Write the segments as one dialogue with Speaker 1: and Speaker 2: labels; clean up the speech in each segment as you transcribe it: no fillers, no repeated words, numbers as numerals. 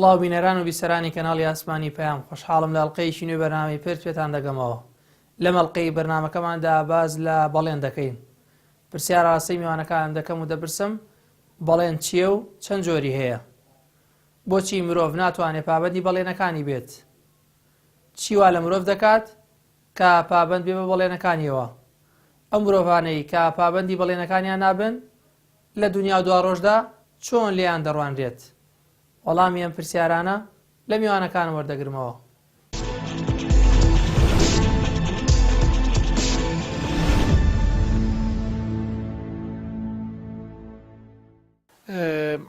Speaker 1: سڵاو بینەران و بیسەرانی کەناڵی ئاسمانی پەیام، خۆشحاڵم لە ئەڵقەیەکی نوێی بەرنامەی پرد پێتان دەگەمەوە. لەم ئەڵقەی بەرنامەکەماندا باس لە بەڵێن دەکەین. پرسیار ئاراستەی میوانەکانم دەکەم و دەپرسم بەڵێن چییە و چەند جۆری هەیە؟ بۆچی مرۆڤ ناتوانێت پابەندی بەڵێنەکانی بێت؟ چی وا لە مرۆڤ دەکات کە پابەند بێ بە بەڵێنەکانیەوە؟ ئەو مرۆڤانەی کە پابەندی بەڵێنەکانیان نابن لە دونیا و دواڕۆژدا چۆن لێیان دەڕوانرێت؟ وەڵامی ئەم پرسیارانە لە میوانەکانم وەردەگرمەوە.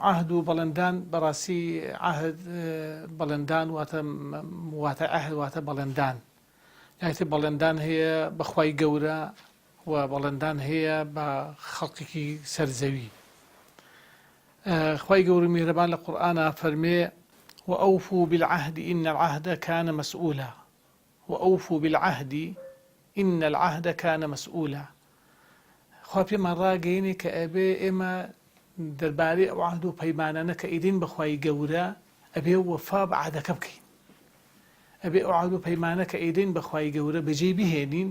Speaker 2: عەهد و بەڵێندان بەڕاستی عەهد بەڵێندان واتە واتە عەهد واتە بەڵێندان لایتر بەڵێندان هەیە بەخوای گەورە و بەڵێندان هەیە بە خەڵکێکی سەر زەوی خوای گەورە میهرەبان لە قورئانا فەرمێ وأوفوا بالعهد إن العهد كان مسؤولا وأوفوا بالعهد إن العهد كان مسؤولا خوا پێمان ڕاگەیەنێ کە ئەبێ ئێمە دەربارەی ئەو عهد و پەیمانانە کە ئیدین بەخوای گەورە ئەبێ وەفا بە عهدەکە بکەین ئەبێ ئەو عهد و پەیمانە کە ئیدین بەخوای گەورە بەجێی بهێنین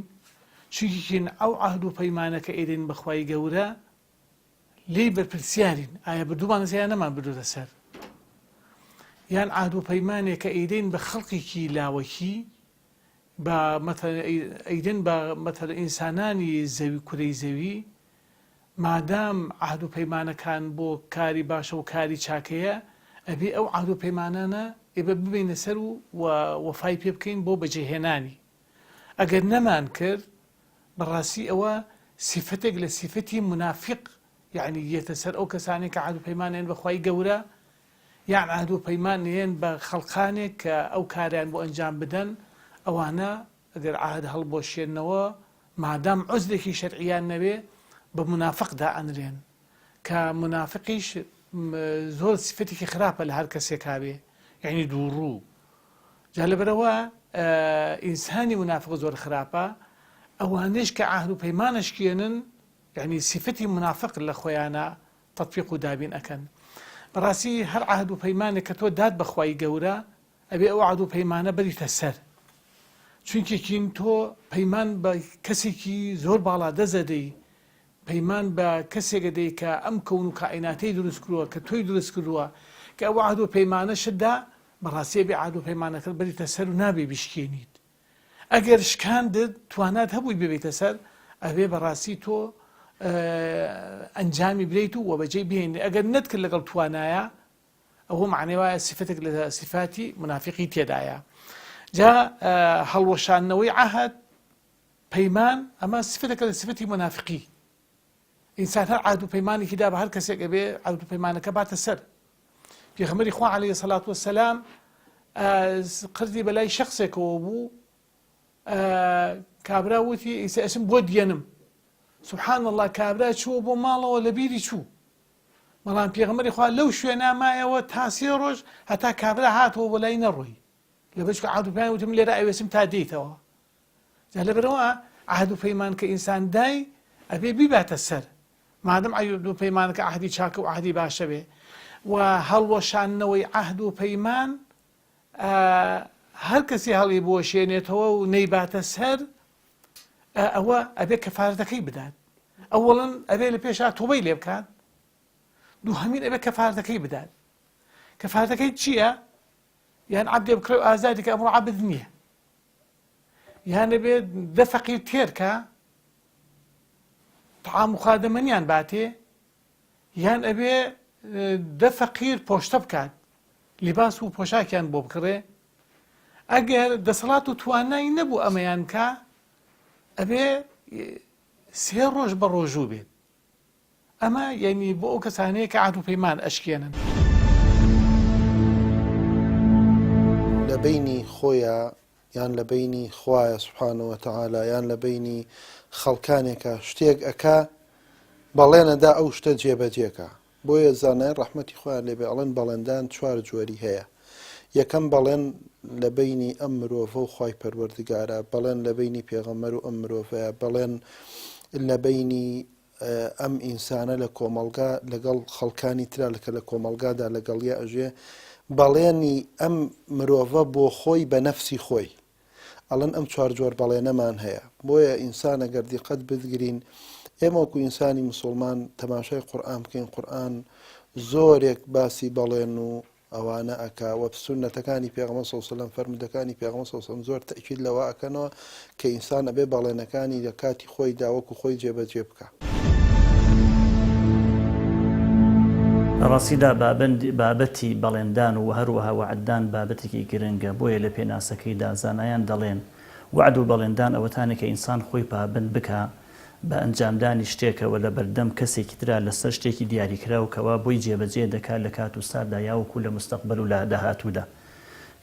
Speaker 2: چونکیکین ئەو عهد و پەیمانە کە ئیدین بەخوای گەورە لێی بەرپرسیارین ئایا بردومانە سەر یان نەمان بردۆتە سەر یان عهد و پەیمانێک کە ئەیدەین بە خەڵکێکی لاوەکی بە ئەیدەن بە مەتەل ئینسانانی زەوی کورەی زەوی مادام عهد و پەیمانەکان بۆ کاری باشە و کاری چاکەیە ئەبێ ئەو عهد و پەیمانانە ئێبە ببینە سەر و وەفای پێ بکەین بۆ بەجێهێنانی ئەگەر نەمان کرد بەڕاستی ئەوە سیفەتێک لە سیفەتی مونافیق یەعنی یەتە سەر ئەو کەسانەی کە عەهد و پەیمان ئەیەن بە خوای گەورە یان عەهد و پەیمان ئەیەن بە خەڵقانێک کە ئەو کارەیان بۆ ئەنجام بدەن ئەوانە ئەگەر عەهد هەڵبۆشێنەوە مادام عوزرێکی شەرعیان نەوێ بە مونافق دائەنرێن کە مونافقیش زۆر سیفەتێکی خراپە لە هەر کەسێکا بێ یعنی دووڕوو جا لەبەرئەوە ئینسانی مونافق زۆر خراپە ئەوانەیش کە عەهد و پەیمان ئەشکێنن یعنی سیفەتی مونافق لە خۆیانە تەتبیق و دابین ئەکەن بەڕاستی هەر عەهد و پەیمانێک کە تۆ دات بەخوای گەورە ئەبێ ئەو عەهد و پەیمانە بەریتە سەر چونکێکین تۆ پەیمان بە کەسێکی زۆر باڵا دەزەدەی پەیمان بە کەسێک ئەدەی کە ئەم کەون و کائیناتەی دروست کردووە کە تۆی دروست کردووە کە ئەو عەهد و پەیمانەشت دا بەڕاستی ئەبێ عەهد و پەیمانەکەت بەریتە سەر و نابێ بیشکێنیت ئەگەر شکاندت توانات هەبووی ببیتە سەر ئەبێ بەڕاستی تۆ ئەنجامی بدەیت و وەبەجێی بهێنی ئەگەر نەتکرد لەگەڵ توانایە ئەوە معنی وایە سفەتێک لە سفاتی منافقی تێدایە جا هەڵوەشاندنەوەی عەهد پەیمان ئەمە سفەتێکە لە سفەتی مونافقی ئینسان هەر عهد و پەیمانێکی دا بە هەر کەسێک ئەبێ عهد و پەیمانەکە باتە سەر پێغەمبەری خوا عەلەیهی سەلات وەسەلام قردی بەلای شخصێکەوە بوو کابرا وتی ئیسە ئەچم بۆ دیێنم سبحان الله کابرا چووە بۆ ماڵەوە لە بیری چوو بەڵام پێغەمبەری خوا لەو شوێنە مایەوە تا سێ ڕۆژ هەتا کابرا هاتەوە بۆ لای نەڕۆی لەبەر عهد و پەیمان وتم لێرە ئەوێسم تا دێیتەوە جا لەبەرئەوە عەهد و پەیمان کە ئینسان دای ئەبێ بیباتە سەر مادەم عەهد و پەیمانەکە عەهدی چاکە و عەهدی باشە بێ و هەڵوەشاندنەوەی عەهد و پەیمان هەر کەسی هەڵی بوەشێنێتەوە و نەیباتە سەر ئەوە ئەبێ کەفارەتەکەی بدات ئەوەڵەن ئەبێ لە پێشا تۆبەی لێ بکات دووهەمین ئەبێ کەفارەتەکەی بدات کەفارەتەکەی چییە؟ یان عەبدێ بکڕێ و ئازادی کە ئەمڕۆ عەبد نییە یان ئەبێ دە فەقیر تێر کا تەعام و خواردەمەنیان باتێ یان ئەبێ دە فەقیر پۆشتە بکات لیباس و پۆشاکیان بۆ بکڕێ ئەگەر دەسەڵات و توانای نەبوو ئەمەیان کا ئەبێ سێ ڕۆژ بە ڕۆژوو بێت ئەمە یەعنی بۆ ئەو کەسانەیە کە عەهد و پەیمان ئەشکێنن.
Speaker 3: لە بەینی خۆیا یان لە بەینی خوایە سبحانە وتعالی یان لە بەینی خەڵکانێکا شتێک ئەکا بەڵێن ئەدا ئەو شتە جێبەجێ کا بۆیە زانایان ڕەحمەتی خۆیان لێبێ ئەڵێن بەڵێندان چوار جۆری هەیە یەکەم بەڵێن لە بەینی ئەم مرۆڤە و خوای پەروەردگارە بەڵێن لە بەینی پێغەمبەر و ئەم مرۆڤەیە بەڵێن لە بەینی ئەم ئینسانە لە کۆمەڵگا لەگەڵ خەڵکانی ترا کە لە کۆمەڵگادا لەگەڵیا ئەژێ. بەڵێنی ئەم مرۆڤە بۆ خۆی بە نەفسی خۆی. ئەڵێن ئەم چوار جۆر بەڵێنەمان هەیە. بۆیە ئینسان ئەگەر دیقەت بدگرین ئێمە وەکو ئینسانی مسوڵمان تەماشای قورئان بکەین قورئان زۆرێک باسی بەڵێن و ئەوانە ئەکا وە سوننەتەکانی پێغەمبەر صلی اللە علیه وسلم فەرموودەکانی پێغەمبەر صلی اللە علیه وسلم زۆر تەئکید لەوە ئەکەنەوە کە ئینسان ئەبێ بەڵێنەکانی لە کاتی خۆیدا وەکو خۆی جێبەجێ بکا.
Speaker 4: لە ڕاستیدا بابەتی بەڵێندان و هەروەها وەعددان بابەتێکی گرنگە، بۆیە لە پێناسەکەیدا زانایان دەڵێن، وەعد و بەڵێندان ئەوەتانە کە ئینسان خۆی پابەند بکا بە ئەنجامدانی شتێکەوە لەبەردەم کەسێکی ترا لەسەر شتێکی دیاریکراو کەوا بۆی جێبەجێ دەکات لە کات و ساتدا یاوەکو لە موستەقبەل و لە داهاتوودا.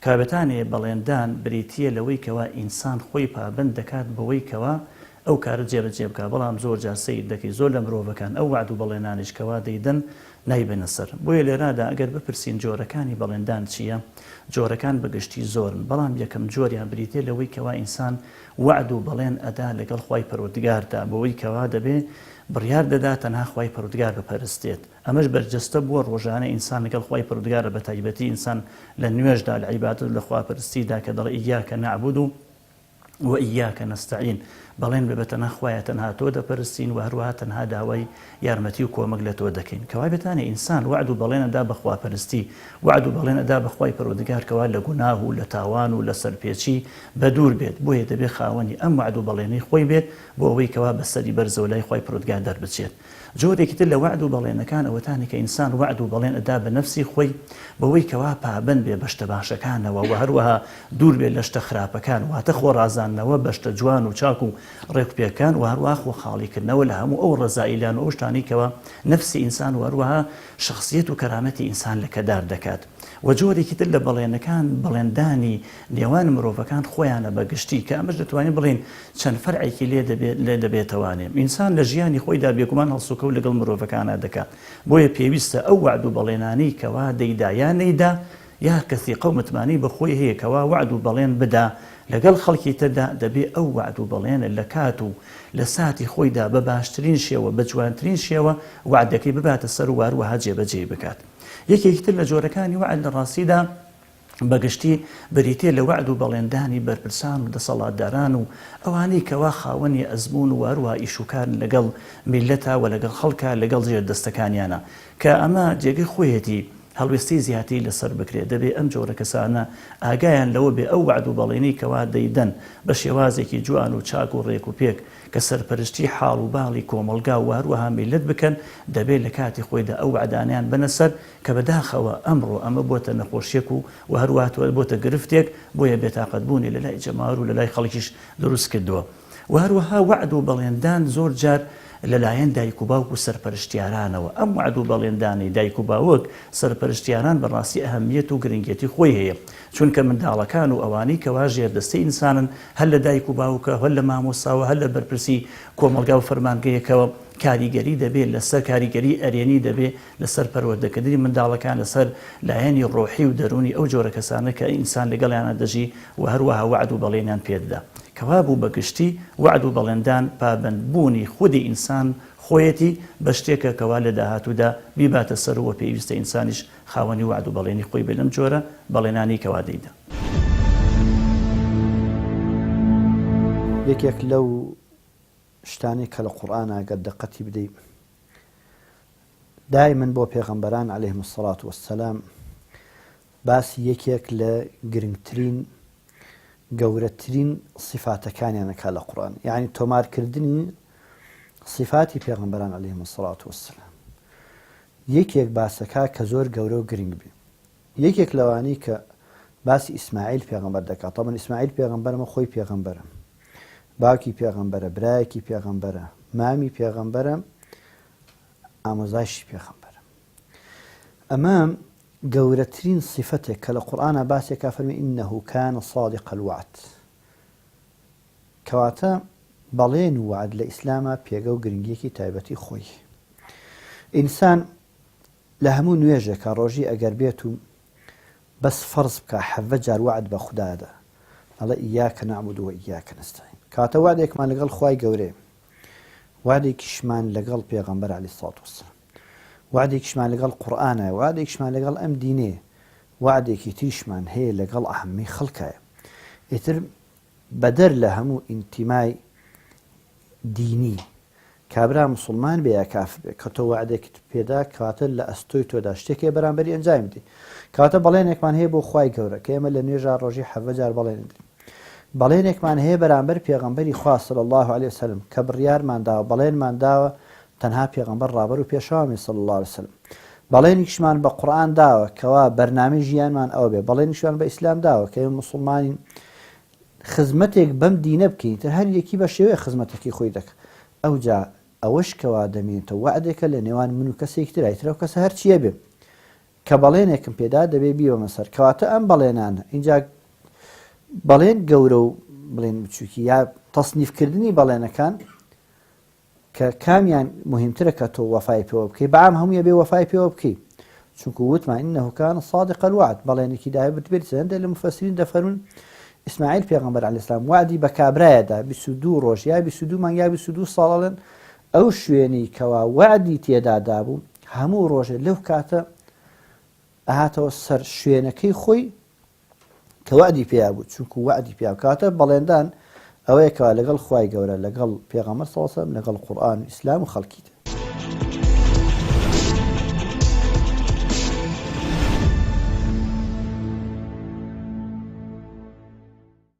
Speaker 4: کابتانێ بەڵێندان بریتییە لەوەی کەوا ئینسان خۆی پابەند دەکات بەوەی کەوا ئەو کارە جێبەجێ بکات بەڵام زۆر جار سەیر دەکەی زۆر لە مرۆڤەکان ئەو وەعد و بەڵێنانەیش کەوا دەیدەن نایبەنە سەر. بۆیە لێرادا ئەگەر بپرسین جۆرەکانی بەڵێندان چییە؟ جۆرەکان بە گشتی زۆرن بەڵام یەکەم جۆریان بریتییە لەوەی کەوا ئینسان وەعد و بەڵێن ئەدا لەگەڵ خوای پەروەردگاردا بەوەی کەوا دەبێ بڕیار دەدا تەنها خوای پەروەردگار بپەرستێت ئەمەش بەرجەستە بووە ڕۆژانە ئینسان لەگەڵ خوای پەروەردگارە بەتایبەتی ئینسان لە نوێژدا لە عیبادەت و لە خواپەرستیدا کە دەڵێ ایاک نعبد و ایاک نستعین بەڵێن بە بەتەنها خوایە تەنها تۆ دەپەرستین و هەروەها تەنها داوای یارمەتی و کۆمەک لە تۆ دەکەین کەوا بێتانێ ئینسان وەعد و بەڵێن ئەدا بە خواپەرستی وەعد و بەڵێن ئەدا بە خوای پەروەردگار کەوا لە گوناه و لە تاوان و لە سەرپێچی بەدوور بێت بۆیە دەبێ خاوەنی ئەم وەعد و بەڵێنەی خۆی بێت بۆ ئەوەی کەوا بە سەری بەرزەوە لای خوای پەروەردگار دەربچێت جۆرێکی تر لە وەعد و بەڵێنەکان ئەوەتانی کە ئینسان وەعد و بەڵێن ئەدا بە نەفسی خۆی بەوەی کەوا پابەند بێ بە شتە باشەکانەوە وە هەروەها دوور بێت لە شتە خراپەکان واتە خۆ ڕازاندنەوە بە شتە جوان و چاک و ڕێکوپێکەکان وە هەروەها خۆ خاڵی کردنەوە لە هەموو ئەو ڕەزائیلان و ئەو شتانەی کەوا نەفسی ئینسان و هەروەها شەخسیەت و کەرامەتی ئینسان لەکەدار دەکات. وە جۆرێکی تر لە بەڵێنەکان بەڵێندانی نێوان مرۆڤەکان خۆیانە بە گشتی کە ئەمەش دەتوانین بڵێین چەند فەرعێکی لێ دەبێت لێ دەبێتەوانێ ئینسان لە ژیانی خۆیدا بێگومان هەڵسوکەوت لەگەڵ مرۆڤەکانا دەکات بۆیە پێویستە ئەو وەعد و بەڵێنانەی کەوا دەیدا یا نەیدا یا کە سیقە و متمانەی بە خۆی هەیە کەوا وەعد و بەڵێن بدا لەگەڵ خەڵکی تردا دەبێ ئەو وەعد و بەڵێنە لە کات و لە ساتی خۆیدا بە باشترین شێوە بە جوانترین شێوە وەعدەکەی بباتە سەر و هەروەها جێبەجێی بکات. یەکێکی تر لە جۆرەکانی وەعد لە ڕاستیدا بە گشتی بریتیە لە وەعد و بەڵێندانی بەرپرسان و دەسەڵاتداران و ئەوانەی کەوا خاوەنی ئەزموون و هەروەها ئیش و کارن لەگەڵ میللەتا و لەگەڵ خەڵکا لەگەڵ ژێردەستەکانیانا کە ئەمە جێگەی خۆیەتی هەڵوێستەی زیاتری لەسەر بکرێت دەبێ ئەم جۆرە کەسانە ئاگایان لەوە بێ ئەو وەعد و بەڵێنەی کەوا دەیدەن بە شێوازێکی جوان و چاک و ڕێک و پێک کە سەرپەرشتی حاڵ و باڵی کۆمەڵگا و هەروەها میللەت بکەن، دەبێت لە کاتی خۆیدا ئەو وەعدانەیان بەنە سەر، کە بەداخەوە ئەمڕۆ ئەمە بۆتە نەخۆشیەک و و هەروەها بۆتە گرفتێک، بۆیە بێتاقەت بوونی لە لای جەماوەر و لە لای خەڵکیش دروست کردووە. و هەروەها وەعد و بەڵێندان زۆر جار لە لایەن دایک و باوک و سەرپەرشتیارانەوە، ئەم وەعد و بەڵێندانەی دایک و باوک، سەرپەرشتیاران بە ڕاستی ئەهەمیەت و گرنگیەتی خۆی هەیە، چونکە منداڵەکان و ئەوانەی کەوا ژێردەستەی ئینسانن هەر لە دایک و باوکە هەر لە مامۆستاوە هەر لە بەرپرسی کۆمەڵگا و فەرمانگەیەکەوە کاریگەری دەبێت لەسەر کاریگەری ئەرێنی دەبێت لەسەر پەروەردەکردنی منداڵەکان لەسەر لایەنی ڕۆحی و دەروونی ئەو جۆرە کەسانە کە ئینسان لەگەڵیانە دەژی و هەروەها وەعد و بەڵێنیان پێدەدا کەوابوو بە گشتی وەعد و بەڵێندان پابەندبوونی خودی ئینسان خۆیەتی بە شتێکە کەوا لە داهاتوودا بیباتە سەر و پێویستە ئینسانیش خاوەنی وەعد و بەڵێنی خۆی بێ لەم جۆرە بەڵێنانەی کەوا دەیدا.
Speaker 5: یەکێک لەو شتانەی کە لە قورئانا گەر دەقەتی بدەی دایمەن بۆ پێغەمبەران علیهم الصلاة والسلام باسی یەکێک لە گرنگترین گەورەترین صفاتەکانیان ئەکا لە قورئان یعنی تۆمارکردنی صفاتی پێغەمبەران علیهم الصلاة والسلام یەکێک باسەکا کە زۆر گەورە و گرنگ بێ یەکێک لەوانەی کە باسی ئیسماعیل پێغەمبەر دەکات تەبەن ئیسماعیل پێغەمبەر ئەمە خۆی پێغەمبەرە باوکی پێغەمبەرە برایەکی پێغەمبەرە مامی پێغەمبەرە ئامۆزایشی پێغەمبەرە ئەمە گەورەترین سیفەتێک کە لە قورئانا باسێکا فەرمی انه کان صادق الوعد کەواتە بەڵێن و وەعد لە ئیسلاما پێگە و گرنگیەکی تایبەتی خۆی ئینسان لە هەموو نوێژێکا ڕۆژی ئەگەر بێت و بەس فەرز بکا حەڤە جار وەعد بە خودا ئەدا ئەڵێ ایاک نعبد و ایاک نستعین کەواتە وەعدێکمان لەگەڵ خوای گەورەیە وەعدێکیشمان لەگەڵ پێغەمبەر علیە الصلوة والسلام وەعدێکیشمان لەگەڵ قورئانە وەعدێکیشمان لەگەڵ ئەم دینەیە. وەعدێکی تریشمان هەیە لەگەڵ عامەی خەڵکایە. ئیتر بەدەر لە هەموو ئینتیمای دینی، کابرا موسڵمان بێ یا کافر بێ، کە تۆ وەعدێکت پێدا کەواتە لە ئەستۆی تۆدا شتێک هەیە بەرامبەری ئەنجامی بدەی. کەواتە بەڵێنێکمان هەیە بۆ خوای گەورە کە ئێمە لە نوێژا ڕۆژی حەڤە جار بەڵێن ئەدەین. بەڵێنێکمان هەیە بەرامبەر پێغەمبەری خوا صلی اللە علیە وسلم کە بڕیارمان داوە بەڵێنمان داوە تەنها پێغەمبەر ڕابەر و پێشەوامان بێ صلی اللە علیە وسلم. بەڵێنیشمان بە قورئان داوە کەوا بەرنامەی ژیانمان ئەوە بێ. بەڵێنیشمان بە ئیسلام داوە کە ئێمە موسڵمانین خزمەتێک بەم دینە بکەین ئیتر هەر یەکی بە شێوەیەک خزمەتەکەی خۆی دەکا ئەوجا ئەوەش کەوا دەمێنێتەوە وەعدێکە لە نێوان من و کەسێکی ترا ئیتر ئەو کەسە هەرچیە بێ کە بەڵێنێکم پێدا دەبێ بیبەمە سەر کەواتە ئەم بەڵێنانە ئینجا بەڵێن گەورە و بڵێن بچووکی یا تەسنیفکردنی بەڵێنەکان کە کامیان موهیمترە کە تۆ وەفای پێوە بکەی بەعام هەمووی ئەبێ وەفای پێوە بکەی چونکو وتمان انه کان صادق الوعد بەڵێنێکی دایە بتبێت هەندێک لە مفسرین دەفەرموون ئیسماعیل پێغەمبەر علیه السلام وعدی بە کابرایە دا 22 ڕۆژ یا 22 مانگ یا 22 ساڵ ئەڵێن ئەو شوێنەی کەوا وعدی تێدا دابوو هەموو ڕۆژێ لەو کاتە ئەهاتەوە سەر شوێنەکەی خۆی کە وەعدی پێیا بوو چونکو وەعدی پێیا کەواتە بەڵێندان ئەوەیە کەوا لەگەڵ خوای گەورە لەگەڵ پێغەمبەر صلی اللە علیه وسلم لەگەڵ قورئان و ئیسلام و خەڵکی تر.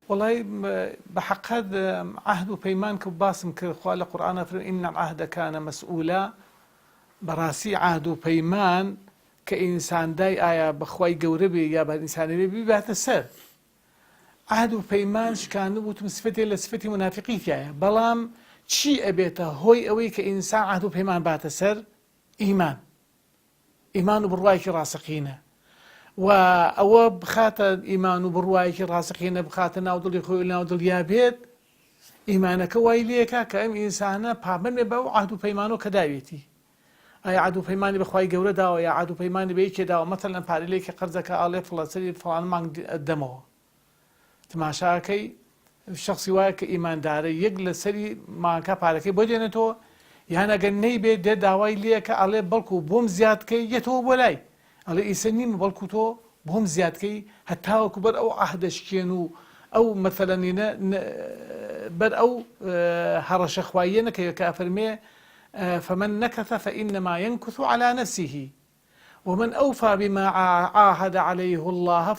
Speaker 2: وەڵای بە حەقەت عەهد و پەیمان کە باسم کرد خوا لە قورئانا فەرمی ان العهد کان مسئولا بەڕاستی عەهد و پەیمان کە ئینسان دای ئایا بە خوای گەورە بێ یا بە ئینسانێ بێ بیباتە سەر. عەهد و پەیمان شکاندن وتم سفەتێ لە سفەتی مونافیقی تیایە بەڵام چی ئەبێتە هۆی ئەوەی کە ئینسان عەهد و پەیمان باتە سەر؟ ئیمان. ئیمان و بڕوایەکی ڕاستەقینە و ئەوە بخاتە ئیمان و بڕوایەکی ڕاستەقینە بخاتە ناو دڵی خۆی و ناو دڵیا بێت ئیمانەکە وای لێکا کە ئەم ئینسانە پابەند بێ بەو عەهد و پەیمانەوە کە داوێتی ئایا عەهد و پەیمانی بە خوای گەورە داوە یا عەهد و پەیمانی بە یەکێ داوە مەسەلەن پارەی لە یەکێ قەرز دەکا ئەڵێ فڵە سەری فڵان مانگ دەمەوە تماشا ئەکەی شخصی وایە کە ئیماندارە یەک لە سەری مانکە پارەکەی بۆ دێنێتەوە یان ئەگەر نەیبێ دێ داوای لێکە ئەڵێ بەڵکو بۆم زیادکەی یەتەوە بۆ لای ئەڵێ ئیسە نیمە بەڵکو تۆ بۆم زیادکەی هەتاوەکو بەر ئەو عەهدە شکێن و ئەو مەسەلەنینە بەر ئەو هەڕەشە خواییە نەکەوێت کە ئەفەرمێ فمن نکث فانما ینکث علی نفسه ومن اوفی بما عاهد علیه اللە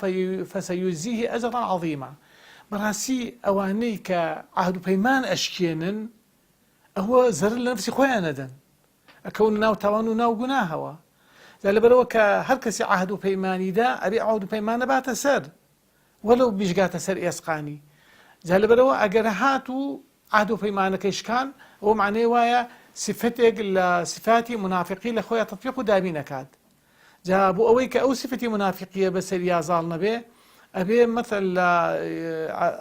Speaker 2: فسیجزیه اجرا عظیما بەڕاستی ئەوانەی کە عەهد و پەیمان ئەشکێنن ئەوە زەرەر لە نەفسی خۆیان ئەدەن ئەکەون ناو تاوان و ناو گوناهەوە جا لەبەرەوە کە هەر کەسی عەهد و پەیمانیدا ئەبێ عەهد و پەیمانە باتە سەر وەلەو بیشگاتە سەر ئێسقانی جا لەبەرەوە ئەگەر هات و عەهد و پەیمانەکەی شکان، ئەوە مەعنای وایە سیفەتێک لە سیفاتی مونافیقی لە خۆیا تەتبیق و دابین ئەکات. جا بۆ ئەوەی کە ئەو سیفەتی مونافیقیە بەسەریا زاڵ نەبێ، ئەبێ مەسەل لە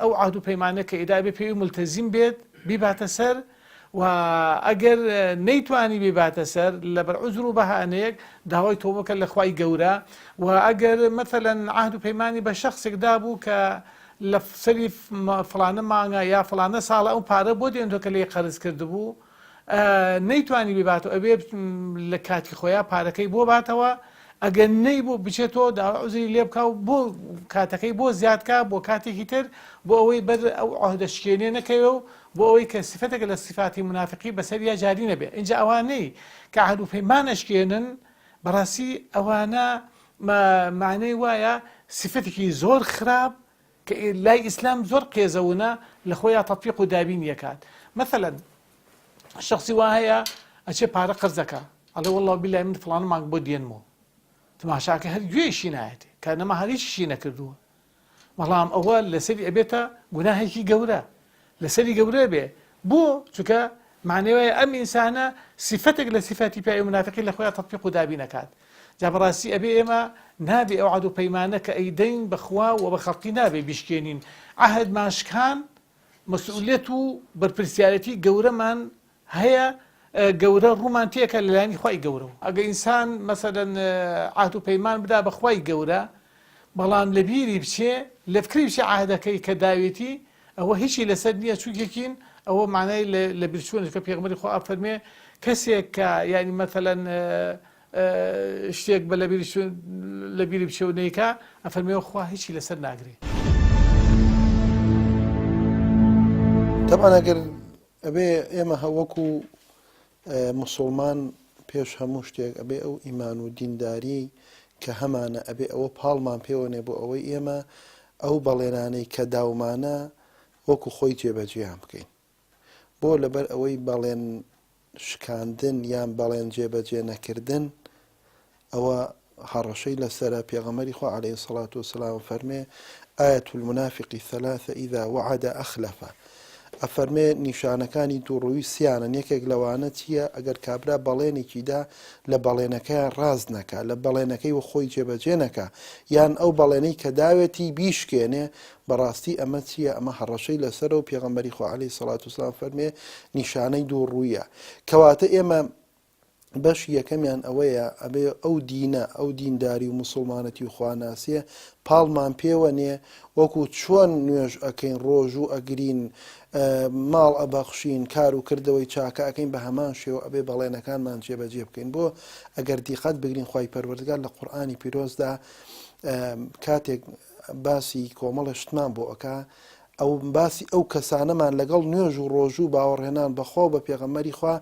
Speaker 2: ئەو عەهد و پەیمانە کە ئیدا ئەبێ پێی مولتەزیم بێت، بیباتە سەر و ئەگەر نەیتوانی بیباتە سەر لەبەر عوزر و بەهانەیەک داوای تۆبە بکات لە خوای گەورە و ئەگەر مەسەلەن عەهد و پەیمانی بە شەخسێک دابوو کە لە سەری فڵانە مانگە یا فڵانە ساڵە ئەو پارە بۆ دێنتەوە کە لێی قەرز کردبوو نەیتوانی بیباتەوە ئەبێ لە کاتی خۆیان پارەکەی بۆ باتەوە ئەگەر نەیبوو بچێتەوە داوا عوزری لێ بکا و بۆ کاتەکەی بۆ زیادکا بۆ کاتێکی تر بۆ ئەوەی بەر ئەو عهدە شکێنێ نەکەوێ و بۆ ئەوەی کە سفەتێک لە سیفاتی منافقی بەسەریا جاری نەبێ اینجا ئەوانەی کە عهد و پەیمان ئەشکێنن بەڕاستی ئەوانە مەعنای وایە سیفەتێکی زۆر خراپ کە لای ئیسلام زۆر قێزەونە لە خۆیا تەتبیق و دابین یەکات مەسەلەن شخصی وا هەیە ئەچێ پارە قەرزەکە ئەڵێ والله بالله من فڵان مانگ بۆ دێنمەوە تماشاکە هەر گوێیشی نایەتێ کە نەما هەر هیچیشی نەکردووە بەڵام ئەوە لەسەری ئەبێتە گوناهێکی گەورە لەسەری گەورە بێ بۆ چونکە معنی وایە ئەم ئینسانە سیفەتێک لە سیفاتی پیاوی منافقی لە خۆیان تەتبیق و دابین ئەکات جا بەڕاستی ئەبێ ئێمە نابێ ئەو عەهد و پەیمانە کە ئەیدەین بە خوا و بە خەڵکی نابێ بیشکێنین عەهدمان شکان مەسئولیەت و بەرپرسیارێتی گەورەمان هەیە گەورە ڕوومان تێکە لەلایەنی خوای گەورەوە ئەگە ئینسان مەسەلەن عەهد و پەیمان بدا بە خوای گەورە بەڵام لە بیری بچێ لە فکری بچێ عەهدەکەی کە داوێتی ئەوە هیچی لەسەر نییە چونکێکین ئەوە معنای لە بیرچوونە کە پێغەمبەری خوا ئەفەرمێ کەسێک کە یعنی مەسەلەن. شتێک بە لە بیری بچێ و نەیکا ئەفەرمێ خوا هیچی لەسەر ناگرێ.
Speaker 3: تەبعەن ئەگەر ئەبێ ئێمە وەکو موسوڵمان پێش هەموو شتێک ئەبێ ئەو ئیمان و دینداریەی کە هەمانە ئەبێ ئەوە پاڵمان پێوەنێ بۆ ئەوەی ئێمە ئەو بەڵێنانەی کە داومانە وەکو خۆی جێبەجێیان بکەین بۆ لەبەر ئەوەی بەڵێن شکاندن یان بەڵێن جێبەجێ نەکردن ئەوە هەڕەشەی لەسەرە، پێغەمبەری خوا علیە الصلوە والسلام ئەفەرمێ، آیە المنافق ثلاثە اذا وعد اخلف، ئەفەرمێ نیشانەکانی دووڕووی سیانن، یەکێک لەوانە چییە؟ ئەگەر کابرا بەڵێنێکی دا لە بەڵێنەکەیا ڕاست نەکا، لە بەڵێنەکەی وخۆی جێبەجێ نەکا، یان ئەو بەڵێنەی کە داوێتی بیشکێنێ، بەڕاستی ئەمە چییە؟ ئەمە هەڕەشەی لەسەرە و پێغەمبەری خوا علیە الصلوە والسلام فەرمێ نیشانەی دووڕوویە. کەواتە ئێمە بەشی یەکەمیان ئەوەیە ئەبێ ئەو دینە، ئەو دینداری و موسوڵمانەتی و خواناسیە پاڵمان پێوە نێ، وەکو چۆن نوێژ ئەکەین، ڕۆژوو ئەگرین، ماڵ ئەبەخشین، کار و کردەوەی چاکە ئەکەین بە هەمان شێوە ئەبێ بەڵێنەکانمان جێبەجێ بکەین. بۆ ئەگەر دیقەت بگرین خوای پەروەردگار لە قورئانی پیرۆزدا کاتێک باسی کۆمەڵە شتمان بۆ ئەکا ئەو باسی ئەو کەسانەمان لەگەڵ نوێژ و ڕۆژوو و باوەڕهێنان بە خوا و بە پێغەمبەری خوا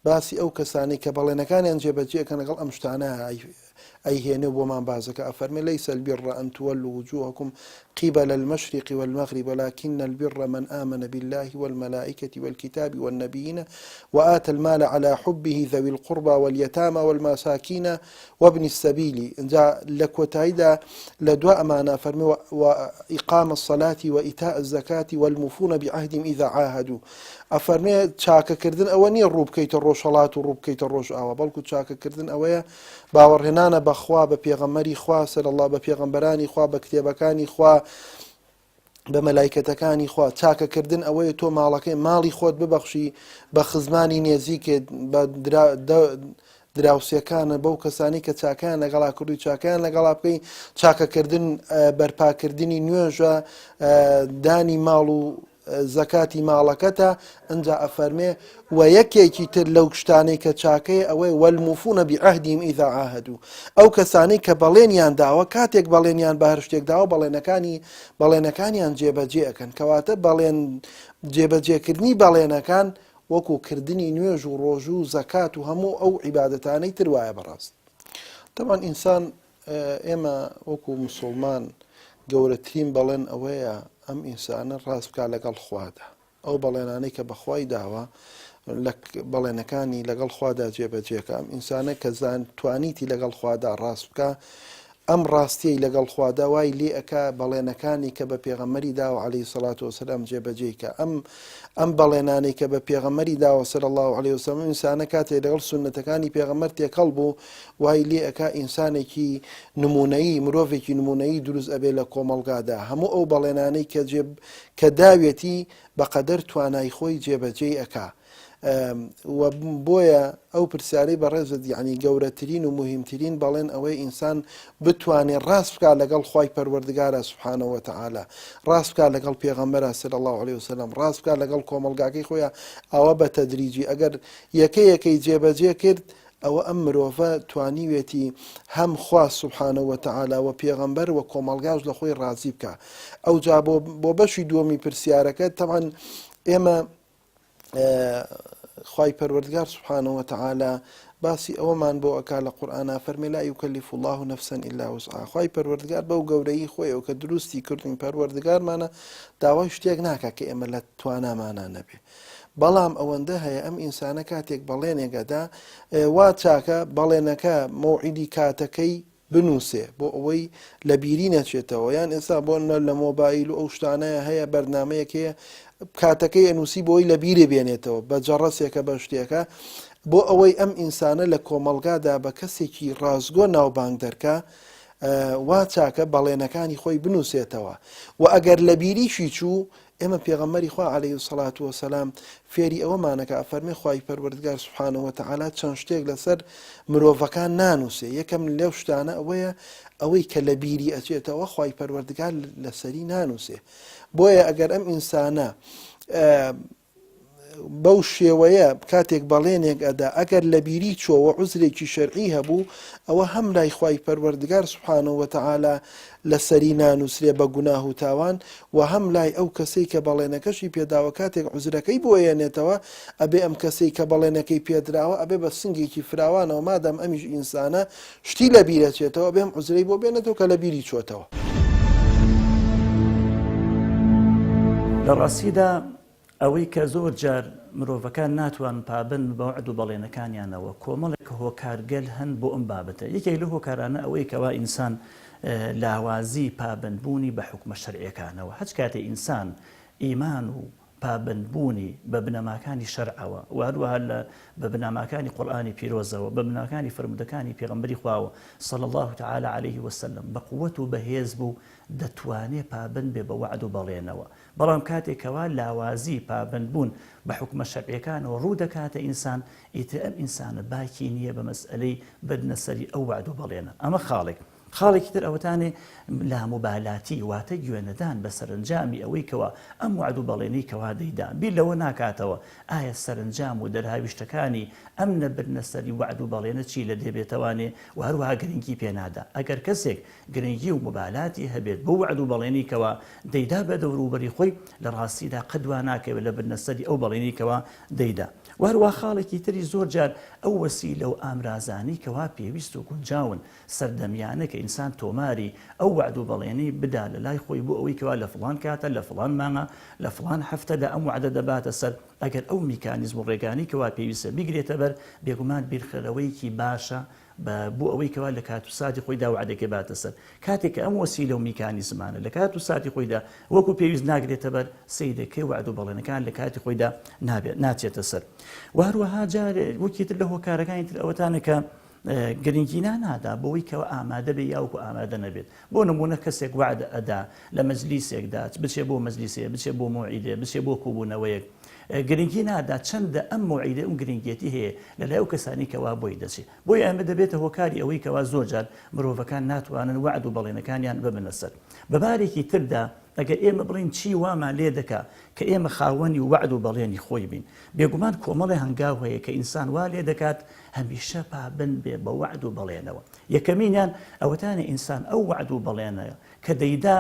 Speaker 3: باسی ئەو کەسانەی کە بەڵێنەکانیان جێبەجێ ئەکەن لەگەڵ ئەم شتانە ئەیهێنێ و بۆمان باس دەکا ئەفەرمێ ليس البر أن تولوا وجوهكم قبل المشرق والمغرب ولكن البر من آمن بالله والملائكة والكتاب والنبيين وآتى المال على حبه ذوي القربى واليتامى والمساكين وابن السبیل ئینجا لە کۆتاییدا لە دوا ئەمانە فەرمی وإقام الصلاة وإیتاء الزکاة والموفون بعهدهم إذا عاهدوا ئەفەرمێ چاکەکردن ئەوە نییە ڕوو بکەیتە ڕۆژهەڵات و ڕوو بکەیتە ڕۆژئاوا بەڵکو چاکەکردن ئەوەیە باوەڕهێنانە بەخوا بە پێغەمبەری خوا صلی الله بە پێغەمبەرانی خوا بە کتێبەکانی خوا بە مەلایکەتەکانی خوا چاکەکردن ئەوەیە تۆ ماڵەکەی ماڵی خۆت ببەخشی بە خزمانی نێزیکت بە دراوسێکانە بەو کەسانی کە چاکیان لەگەڵا کردوی چاکیان لەگەڵا بکەی چاکەکردن بەرپاکردنی نوێژە دانی ماڵ و زەکاتی ماڵەکەتە ئەجا ئەفەرمێ وە یەکێکی تر لەو شتانەی کە چاکەیە ئەوەیە والموفون بعهدهم اذا عاهدوا ئەو کەسانەی کە بەڵێنیان داوە کاتێک بەڵێنیان بە هەر شتێک داوە بەڵێنەکانی بەڵێنەکانیان جێبەجێ ئەکەن کەواتە بەڵێن جێبەجێکردنی بەڵێنەکان وەکو کردنی نوێژ و ڕۆژوو و زەکات و هەموو ئەو عیبادەتانەی تر وایە بەڕاست تەبعەن ئینسان ئێمە وەکو مسوڵمان گەورەترین بەڵێن ئەوەیە ئەم ئینسانە ڕاست بکا لەگەڵ خوادا ئەو بەڵێنانەی کە بەخوای داوە لە بەڵێنەکانی لەگەڵ خوادا جێبەجێکە ئەم ئینسانە کە زان توانیتی لەگەڵ خوادا ڕاست بکە ئەم ڕاستیەی لەگەڵ خوادا وای لێ ئەکا بەڵێنەکانی کە بە پێغەمبەری داوە عەلەیهی سەڵات وسلام جێبەجێی کە ئەم ئەم بەڵێنانەی کە بە پێغەمبەری داوە صلی الله علیه وسلم ئینسانە کاتێ لەگەڵ سوننەتەکانی پێغەمبەر تێکەڵ بوو وای لێ ئەکا ئینسانێکی نمونەیی مرۆڤێکی نمونەیی دروست ئەبێ لە کۆمەڵگادا هەموو ئەو بەڵێنانەی کە جێ کە داوێتی بەقەدەر توانای خۆی جێبەجێی ئەکا و بۆیە ئەو پرسیارەی بەڕێزت یعنی گەورەترین و مهمترین بەڵێن ئەوەی ئینسان بتوانێ ڕاست بکا لەگەڵ خوای پەروەردگارا سبحانە وتعالی ڕاست بکا لەگەڵ پێغەمبەرا صلی الله علیه وسلم ڕاست بکا لەگەڵ کۆمەڵگاکەی خۆیان ئەوە بە تەدریجی ئەگەر یەکە یەکەی جێبەجێ کرد ئەوە ئەم مرۆڤە توانیوێتی هەم خوا سبحانە وتعالی و پێغەمبەر و کۆمەڵگاش لە خۆی ڕازی بکا ئەوجا بۆ بۆ بەشی دووەمی پرسیارەکە تەبعەن ئێمە خوای پەروەردگار سبحانە وتعالی باسی ئەوەمان بۆ ئەکا لە قورئانا فەرمێ لا یکلف الله نفسا الا وسعها خوای پەروەردگار بەو گەورەیی خۆیەوە کە دروستی کردوین پەروەردگارمانە داوای شتێک ناکا کە ئێمە لە توانامانە نەبێ بەڵام ئەوەندە هەیە ئەم ئینسانە کاتێک بەڵێنێک ئەدا وا چاکە بەڵێنەکە مەوعیدی کاتەکەی بنووسێ بۆ ئەوەی لە بیری نەچێتەوە یان ئێستا بۆ نە لە مۆبایل و ئەو شتانەیە هەیە بەرنمەیەک هەیە کاتەکەی ئەنووسی بۆی لە بیرێ بێنێتەوە بە جەڕەسێکە بە شتێکە بۆ ئەوەی ئەم ئینسانە لە کۆمەڵگادا بە کەسێکی ڕاستگۆ ناوبانگ دەرکا وا چاکە بەڵێنەکانی خۆی بنووسێتەوە و ئەگەر لە بیریشی چوو ئێمە پێغەمبەری خوا علیە الصلوە والسلام فێری ئەوەمانەکا ئەفەرمێ خوای پەروەردگار سبحانە وتعالی چەند شتێک لەسەر مرۆڤەکان نانووسێ یەکەم لەو شتانە ئەوەیە ئەوەی کە لە بیری ئەچێتەوە خوای پەروەردگار لەسەری نانووسێ بۆیە ئەگەر ئەم ئینسانە. بەو شێوەیە کاتێک بەڵێنێک ئەدا ئەگەر لەبیری چۆوە عوزرێکی شەرعی هەبوو ئەوە هەم لای خوای پەروەردگار سبحانە وتعالی لەسەری نانوسرێ بە گوناه و تاوان وە هەم لای ئەو کەسەی کە بەڵێنەکەشی پێداوە کاتێک عوزرەکەی بۆ ئەیەنێتەوە ئەبێ ئەم کەسەی کە بەڵێنەکەی پێدراوە ئەبێ بە سنگێکی فراوانەوە مادام ئەمیش ئینسانە شتی لەبیرەچێتەوە ئەبێ ئەم عوزرەی بۆ بێنێتەوە کە لەبیری چۆتەوە.
Speaker 4: لە ڕاستیدا ئەوەی کە زۆر جار مرۆڤەکان ناتوانن پابەند بن بە وەعد و بەڵێنەکانیانەوە، کۆمەڵێک هۆکارگەل هەن بۆ ئەم بابەتە. یەکێک لەو هۆکارانە ئەوەیە کەوا ئینسان لاوازی پابەندبوونی بە حوکمە شەرعیەکانەوە. هەچ کاتێ ئینسان ئیمان و پابەندبوونی بە بنەماکانی شەرعەوە و هەروەها لە بە بنەماکانی قورئانی پیرۆزەوە، بە بنەماکانی فەرموودەکانی پێغەمبەری خواوە صلی اللە تعالی علیه وسلم بە قوت و بەهێز بوو دەتوانێ پابەند بێ بە وەعد و بەڵێنەوە. بەڵام کاتێک کەوا لاوازی پابەندبوون بە حوکمە شەرعیەکانەوە ڕوو دەکاتە ئینسان، ئیتر ئەم ئینسانە باکی نییە بە مەسئەلەی بردنە سەری ئەو وەعد و بەڵێنە. ئەمە خاڵێک. خاڵێکی تر ئەوەتانێ لاموبالاتی واتە گوێنەدان بە سەرەنجامی ئەوەی کەوا ئەم وەعد و بەڵێنەی کەوا دەیدا بیر لەوە ناکاتەوە ئایا سەرەنجام و دەرهاویشتەکانی ئەم نەبردنە سەری وەعد و بەڵێنە چی لە دێ بێتەوانێ و هەروەها گرنگی پێ نادا. ئەگەر کەسێک گرنگی و موبالاتی هەبێت بەو وەعد و بەڵێنەی کەوا دەیدا بە دەوروبەری خۆی، لە ڕاستیدا قەت دوا ناکەوێت لە بردنە سەری ئەو بەڵێنەی کەوا دەیدا. وە هەروا خاڵێکی تری زۆر جار ئەو وەسیلە و ئامرازانەی کەوا پێویست و گونجاون سەردەمیانە کە ئینسان تۆماری ئەو وەعد و بەڵێنەی بدا لە لای خۆی بۆ ئەوەی کەوا لە فڵان کاتە لە فڵان مانگە لە فڵان هەفتەدا ئەم وەعدە دەباتە سەر، ئەگەر ئەو میکانیزم و ڕێگانەی کەوا پێویستە بیگرێتە بەر بێگومان بیرخەرەوەیەکی باشە بە بۆ ئەوەی کەوا لە کات و ساتی خۆیدا وەعدەکەی باتە سەر. کاتێک کە ئەم وەسیلە و میکانیزمانە لە کات و ساتی خۆیدا وەکو پێویست ناگرێتە بەر، سەیرەکەی وەعد و بەڵێنەکان لە کاتی خۆیدا نابێت ناچێتە سەر. وە هەروەها جارێ وەکی تر لە هۆکارەکانی تر ئەوەتانە کە گرنگی نادا بەوەی کەوا ئامادە بێ یاوەکو ئامادە نەبێت. بۆ نموونە کەسێک وەعد ئەدا لە مەجلیسێکدا بچێ بۆ مەجلیسێ، بچێ بۆ مەوعیدێ، بچێ بۆ کۆبوونەوەیەک، گرنگی نادا چەندە ئەم مەوعیدە ئەم گرنگیەتی هەیە لە لای ئەو کەسانی کەوا بۆی دەچێ. بۆیە ئەمە دەبێتە هۆکاری ئەوەی کەوا زۆر جار مرۆڤەکان ناتوانن وەعد و بەڵێنەکانیان ببنە سەر. بە بارێکی تردا ئەگەر ئێمە بڵێین چی وامان لێ دەکا کە ئێمە خاوەنی وەعد و بەڵێنی خۆی بین، بێگومان کۆمەڵێ هەنگاو هەیە کە ئینسان وا لێ دەکات هەمیشە پابەند بێ بە وەعد و بەڵێنەوە. یەکەمینیان ئەوەتانە ئینسان ئەو وەعد و بەڵێنە کە دەیدا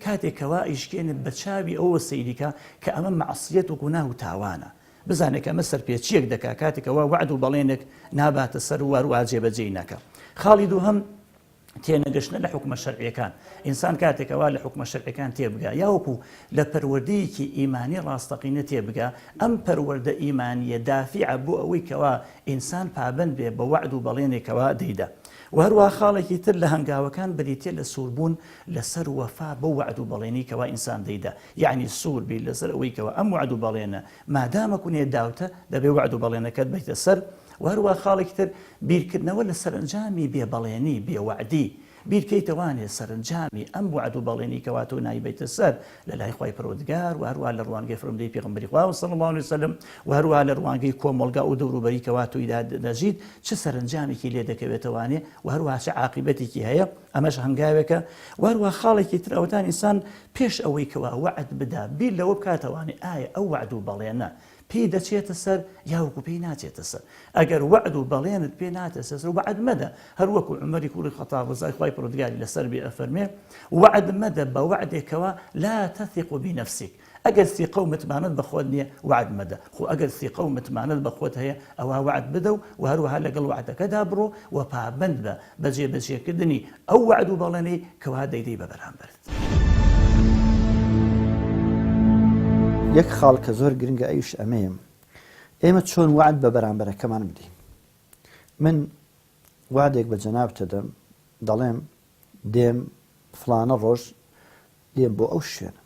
Speaker 4: کاتێک کەوا ئەیشکێنێت بە چاوی ئەوەوە سەیری کا کە ئەمە مەعسیەت و گوناه و تاوانە بزانێت کە ئەمە سەرپێچیەک دەکا کاتێک کەوا وەعد و بەڵێنێک ناباتە سەر و واروا جێبەجێی نەکا. خاڵی دووهەم تێنەگەشتنە لە حوکمە شەرعیەکان ئینسان کاتێک کەوا لە حوکمە شەرعیەکان تێبگا یاوەکو لە پەروەردەیەکی ئیمانی ڕاستەقینە تێبگا ئەم پەروەردە ئیمانیە دافیعە بۆ ئەوەی کەوا ئینسان پابەند بێ بە وەعد و بەڵێنێک کەوا دەیدا. وە هەروەها خاڵێکی تر لە هەنگاوەکان بریتیە لە سووربوون لەسەر وەفا بەو وەعد و بەڵێنەی کەوا ئینسان دەیدا، یەعنی سوور بیت لەسەر ئەوەی کەوا ئەم وەعد و بەڵێنە مادامە کونێ داوتە دەبێ وەعد و بەڵێنەکەت بەیتە سەر، وە هەروەها خاڵێکی تر بیرکردنەوە لە سەرەنجامی بێ بەڵێنی، بێ وەعدی، بیرکەیتەوانێ سەرەنجامی ئەم وەعد و بەڵێنی کەوا تۆ نایبەیتە سەر لە لای خوای پەروەردگار و هەروەها لە ڕوانگەی فەرموودەی پێغەمبەری خواوە صلی اللە علیە وسلم و هەروەها لە ڕوانگەی کۆمەڵگا و دەوروبەری کەوا تۆیدا دەژیت چ سەرەنجامێکی لێ دەکەوێتەوانێ و هەروەها چ عاقیبەتێکی هەیە ئەمەش هەنگاوێکە و هەروەها خاڵێکی تر ئەوەتان ئینسان پێش ئەوەی کەوا وەعد بدا بیر لەوە بکاتەوانێ ئایا ئەو وەعد و بەڵێنە پێی دەچێتە سەر یا وەکو پێی ناچێتە سەر ئەگەر وەعد و بەڵێنت پێ ناتە سەر وەعد مەدە هەر وەکو عومەری کوڕی خەتاب ڕەزای خوای پەروەردگاری لەسەر بێ ئەفەرمێ وەعد مەدە بە وەعدێکەوە لا تثق بنفسك ئەگەر سیقە و متمانەت بە خۆت نییە وەعد مەدە خۆ ئەگەر سیقە و متمانەت بە خۆت هەیە ئەوا وەعد بدە و و هەروەها لەگەڵ وەعدەکەدا بڕۆ و پابەند بە بە جێبەجێکردنی ئەو وەعد و بەڵێنەی کەوا دەیدەی بە بەرامبەرت.
Speaker 5: یەک خاڵ کە زۆر گرنگە ئەویش ئەمەیە ئێمە چۆن وەعد بە بەرامبەرەکەمان بدەین من وادێک بە جەنابت دەدەم دەڵێم دێم فلانە ڕۆژ دێم بۆ ئەو شوێنە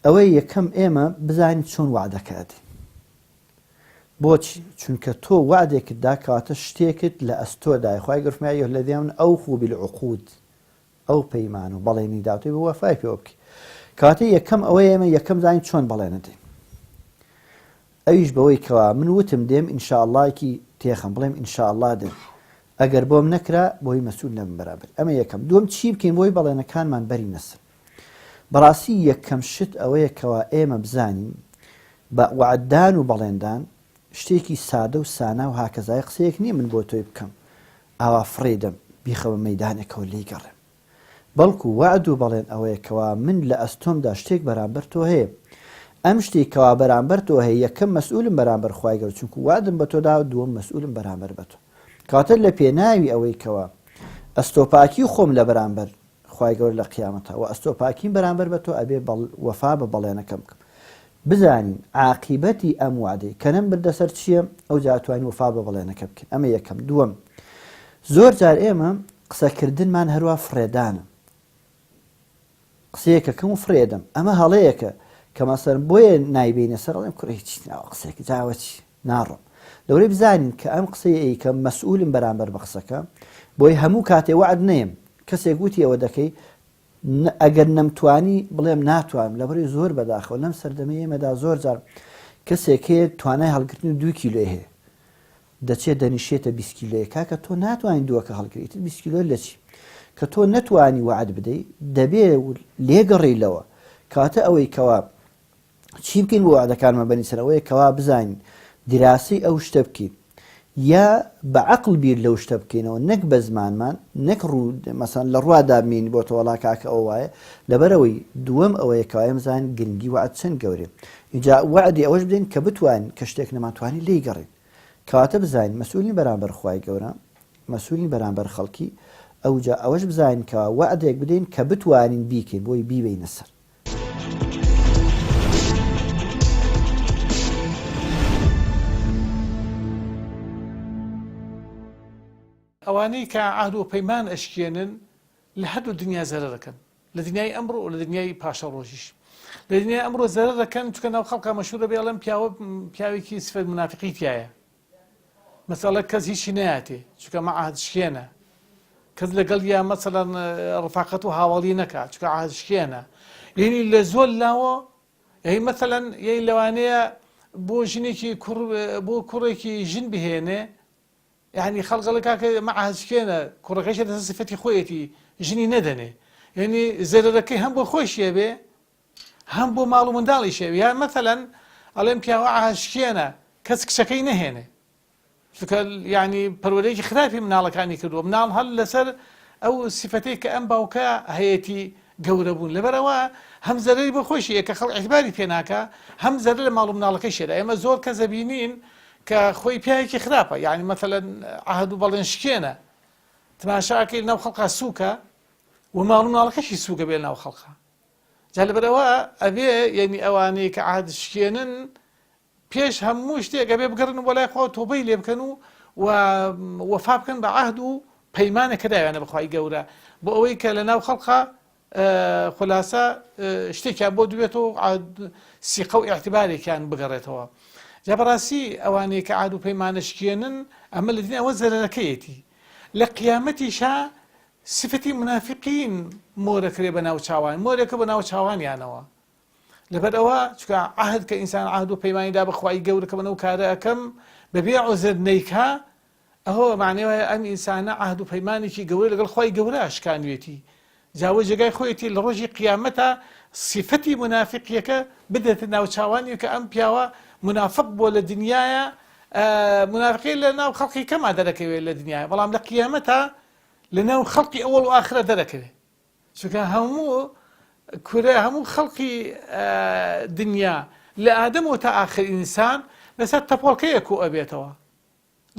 Speaker 5: ئەوەی یەکەم ئێمە بزانین چۆن وعدەکە ئەدەین بۆچی چونکە تۆ وعدێکت دا کەواتە شتێکت لە ئەستۆدای خوای گەورە فەرمووی یا الذین آمنوا اوفوا بالعقود ئەو پەیمان و بەڵێنی داوتەی بۆ وەفای پێوە بکەی کەواتە یەکەم ئەوەی ئێمە یەکەم زانین چۆن بەڵێنەدەین ئەویش بەوەی کەوا من وتم دێم ئینشاءڵڵایەکی تێخەم بڵێم ئینشاءڵڵا دێم ئەگەر بۆم نەکرا بۆی مەسوول نەبم بەرابەر ئەمە یەکەم دووەم چی بکەین بۆی بەڵێنەکانمان بەری نەسن بەڕاستی یەکەم شت ئەوەیە کەوا ئێمە بزانین. بە وەعددان و بەڵێندان شتێکی سادە و سانا و هاکەزایە قسەیەک نییە من بۆ تۆی بکەم ئاوا فڕێی دەم بیخەمە مەیدانێکەوە لێی گەڕێم بەڵکو وەعد و بەڵێن ئەوەیە کەوا من لە ئەستۆمدا شتێک بەرامبەر تۆ هەیە ئەم شتەی کەوا بەرامبەر تۆ هەیە یەکەم مەسئولم بەرامبەر خوای گەورە چونکو وەعدم بە تۆ داوە دووەم مەسئولم بەرامبەر بە تۆ کەواتە لە پێناوی ئەوەی کەوا ئەستۆپاکی خۆم لە بەرامبەر خوای گەورە لە قیامەتا وە ئەستۆ پاکیم بەرامبەر بە تۆ ئەبێ بەڵ وەفا بە بەڵێنەکەم بکەم بزانین عاقیبەتی ئەم وعدەی کە نەم بردە سەر چییە ئەوجا ئەتوانین وەفا بە بەڵێنەکە بکەین ئەمە یەکەم دووەم زۆر جار ئێمە قسەکردنمان هەروا فڕێدانە قسەیەکەکەم و فڕێدەم ئەمە هەڵەیەکە کە مەسەر بۆیە نایبینە سەر ئەڵێم کوڕی هیچ ناوە قسەیەک جاوە چی ناڕۆم لەورەی بزانین کە ئەم قسەی ئەیکەم مەسئولم بەرامبەر بە قسەکە بۆی هەموو کاتێ وەعد نەیەم کەسێک وتی ئەوە دەکەی ئەگەر نەمتوانی بڵێم ناتوانم لەبەرەی زۆر بەداخەوە لەم سەردەمەی ئێمەدا زۆر جار کەسێک هەیە توانای هەڵگرتنی دوو کیلۆی هەیە دەچێت دەنیشێتە 20 کیلۆیە کاکە تۆ ناتوانین دووەکە هەڵگری ئیتر 20 کیلۆ لە چی کە تۆ نەتوانی وەعد بدەی دەبێ لێگەڕی لەوە کاتە ئەوەی کەوا چی بکەین بۆ وەعدەکانمان بەنی سەر ئەوەیە کەوا بزانین دیراسەی ئەو شتە بکەین یا بە عەقڵ بیر لەو شتە بکەینەوە نەک بە زمانمان نەک ڕوو مەسەن لە ڕوا دابمێنی بۆ تۆ وەڵا کاکە ئەوە وایە لەبەرئەوەی دووەم ئەوەیە کەوا ئێمە بزانین گرنگی وەعد چەند گەورەیە ئینجا وەعدی ئەوەش بدەین کە بتوانین کە شتێک نەمانتوانی لێی گەڕین کەواتە بزانین مەسئولین بەرامبەر خوای گەورە مەسئولین بەرامبەر خەڵکی ئەوجا ئەوەش بزانین کەوا وەعدێک بدەین کە بتوانین بیکەین بۆی بیبەینە سەر.
Speaker 2: ئەوانەی کە عەهد و پەیمان ئەشکێنن لە هەردوو دنیا زەرەر ئەکەن لە دنیای ئەمڕۆ و لە دنیای پاشەڕۆژیش لە دنیای ئەمڕۆ زەرەر ئەکەن چونکە ناو خەڵکا مەشهورە بێ ئەڵێن پیاوە پیاوێکی سفەت منافقی تیایە مەسەڵە کەس هیچی نەیاتێ چونکە ئەمە عەهد شکێنە کەس لەگەڵ یا مەسەڵەن ڕفاقەت و هاوەڵی نەکا چونکە عەهد شکێنە یعنی لە زۆر لاوە یعنی مەسەلەن یعنی لەوانەیە بۆ ژنێکی کوڕ بۆ کوڕێکی ژن بهێنێ یعنی خەڵک ئەڵێ کاکە ئەمە عەهد شکێنە کوڕەکەشی لەسەر سفەتی خۆیەتی ژنی نەدەنێ یعنی زەرەرەکەی هەم بۆ خۆشیە بێ هەم بۆ ماڵ و منداڵیشێ یا مەسەلەن ئەڵێم پیاوە عاشکێنە کەس کچەکەی نەهێنێ چونکە یعنی پەروەرەیەکی خراپی مناڵەکانی کردووە مناڵ هەر لەسەر ئەو سیفەتەی کە ئەم باوکە هەیەتی گەورە بوون لەبەرەوە هەم زەرەری بۆ خۆشی کە خەڵک ئیعتباری پێ ناکا هەم زەرەر لە ماڵ و مناڵەکەی شێرا ئێمە زۆر کەس دەبینین کە خۆی پیاوێکی خراپە یعنی مەسەلەن عەهد و بەڵێن شکێنە تماشاکەی لەناو خەڵکا سووکە و ماڵ و مناڵەکەشی سووکە بێ لەناو خەڵکا جا لەبەرئەوە ئەبێ یەنی ئەوانەی کە عەهد شکێنن پێش هەموو شتێک ئەبێ بگەڕن بۆ لای خوا و تۆبەی لێ بکەن و و وەفا بکەن بە عەهد و پەیمانێک کە داویانە بە خوای گەورە بۆ ئەوەی کە لە ناو خەڵقا خولاسە شتێکیان بۆ دوێتەوە سیقە و ئیعتبارێکیان بگەڕێتەوە جا بەڕاستی ئەوانەی کە عهد و پەیمانە شکێنن ئەمە لە دنیا ئەوە زەرەرەکەیەتی لە قیامەتیشا سفەتی منافقین مۆرەکرێ بە ناوچاوان مۆرەکە بە ناوچاوانیانەوە لەبەر ئەوە چونکە عەهد کە ئینسان عەهد و پەیمانی دا بە خوای گەورە کە من ئەو کارە ئەکەم بەبێ عوزر نەیکا ئەوە معنی وایە ئەم ئینسانە عەهد و پەیمانێکی گەورە لەگەڵ خوای گەورە شکانوێتی جاوە جێگای خۆیەتی لە ڕۆژی قیامەتا سیفەتی منافقیەکە بدرێتە ناوچاوانی کە ئەم پیاوە منافق بووە لە دنیاە منافقی لە ناو خەڵکی کەما دەرەکەوێت لە دنیاە بەڵام لە قیامەتا لە ناو خەڵکی ئەوەڵ و ئاخرە دەرەکەوێت چونکە هەموو کورە هەموو خەڵکی دنیا لە ئادەمەوە تا ئاخر ئینسان لەسەر تەپۆڵکەیەک کۆ ئەبێتەوە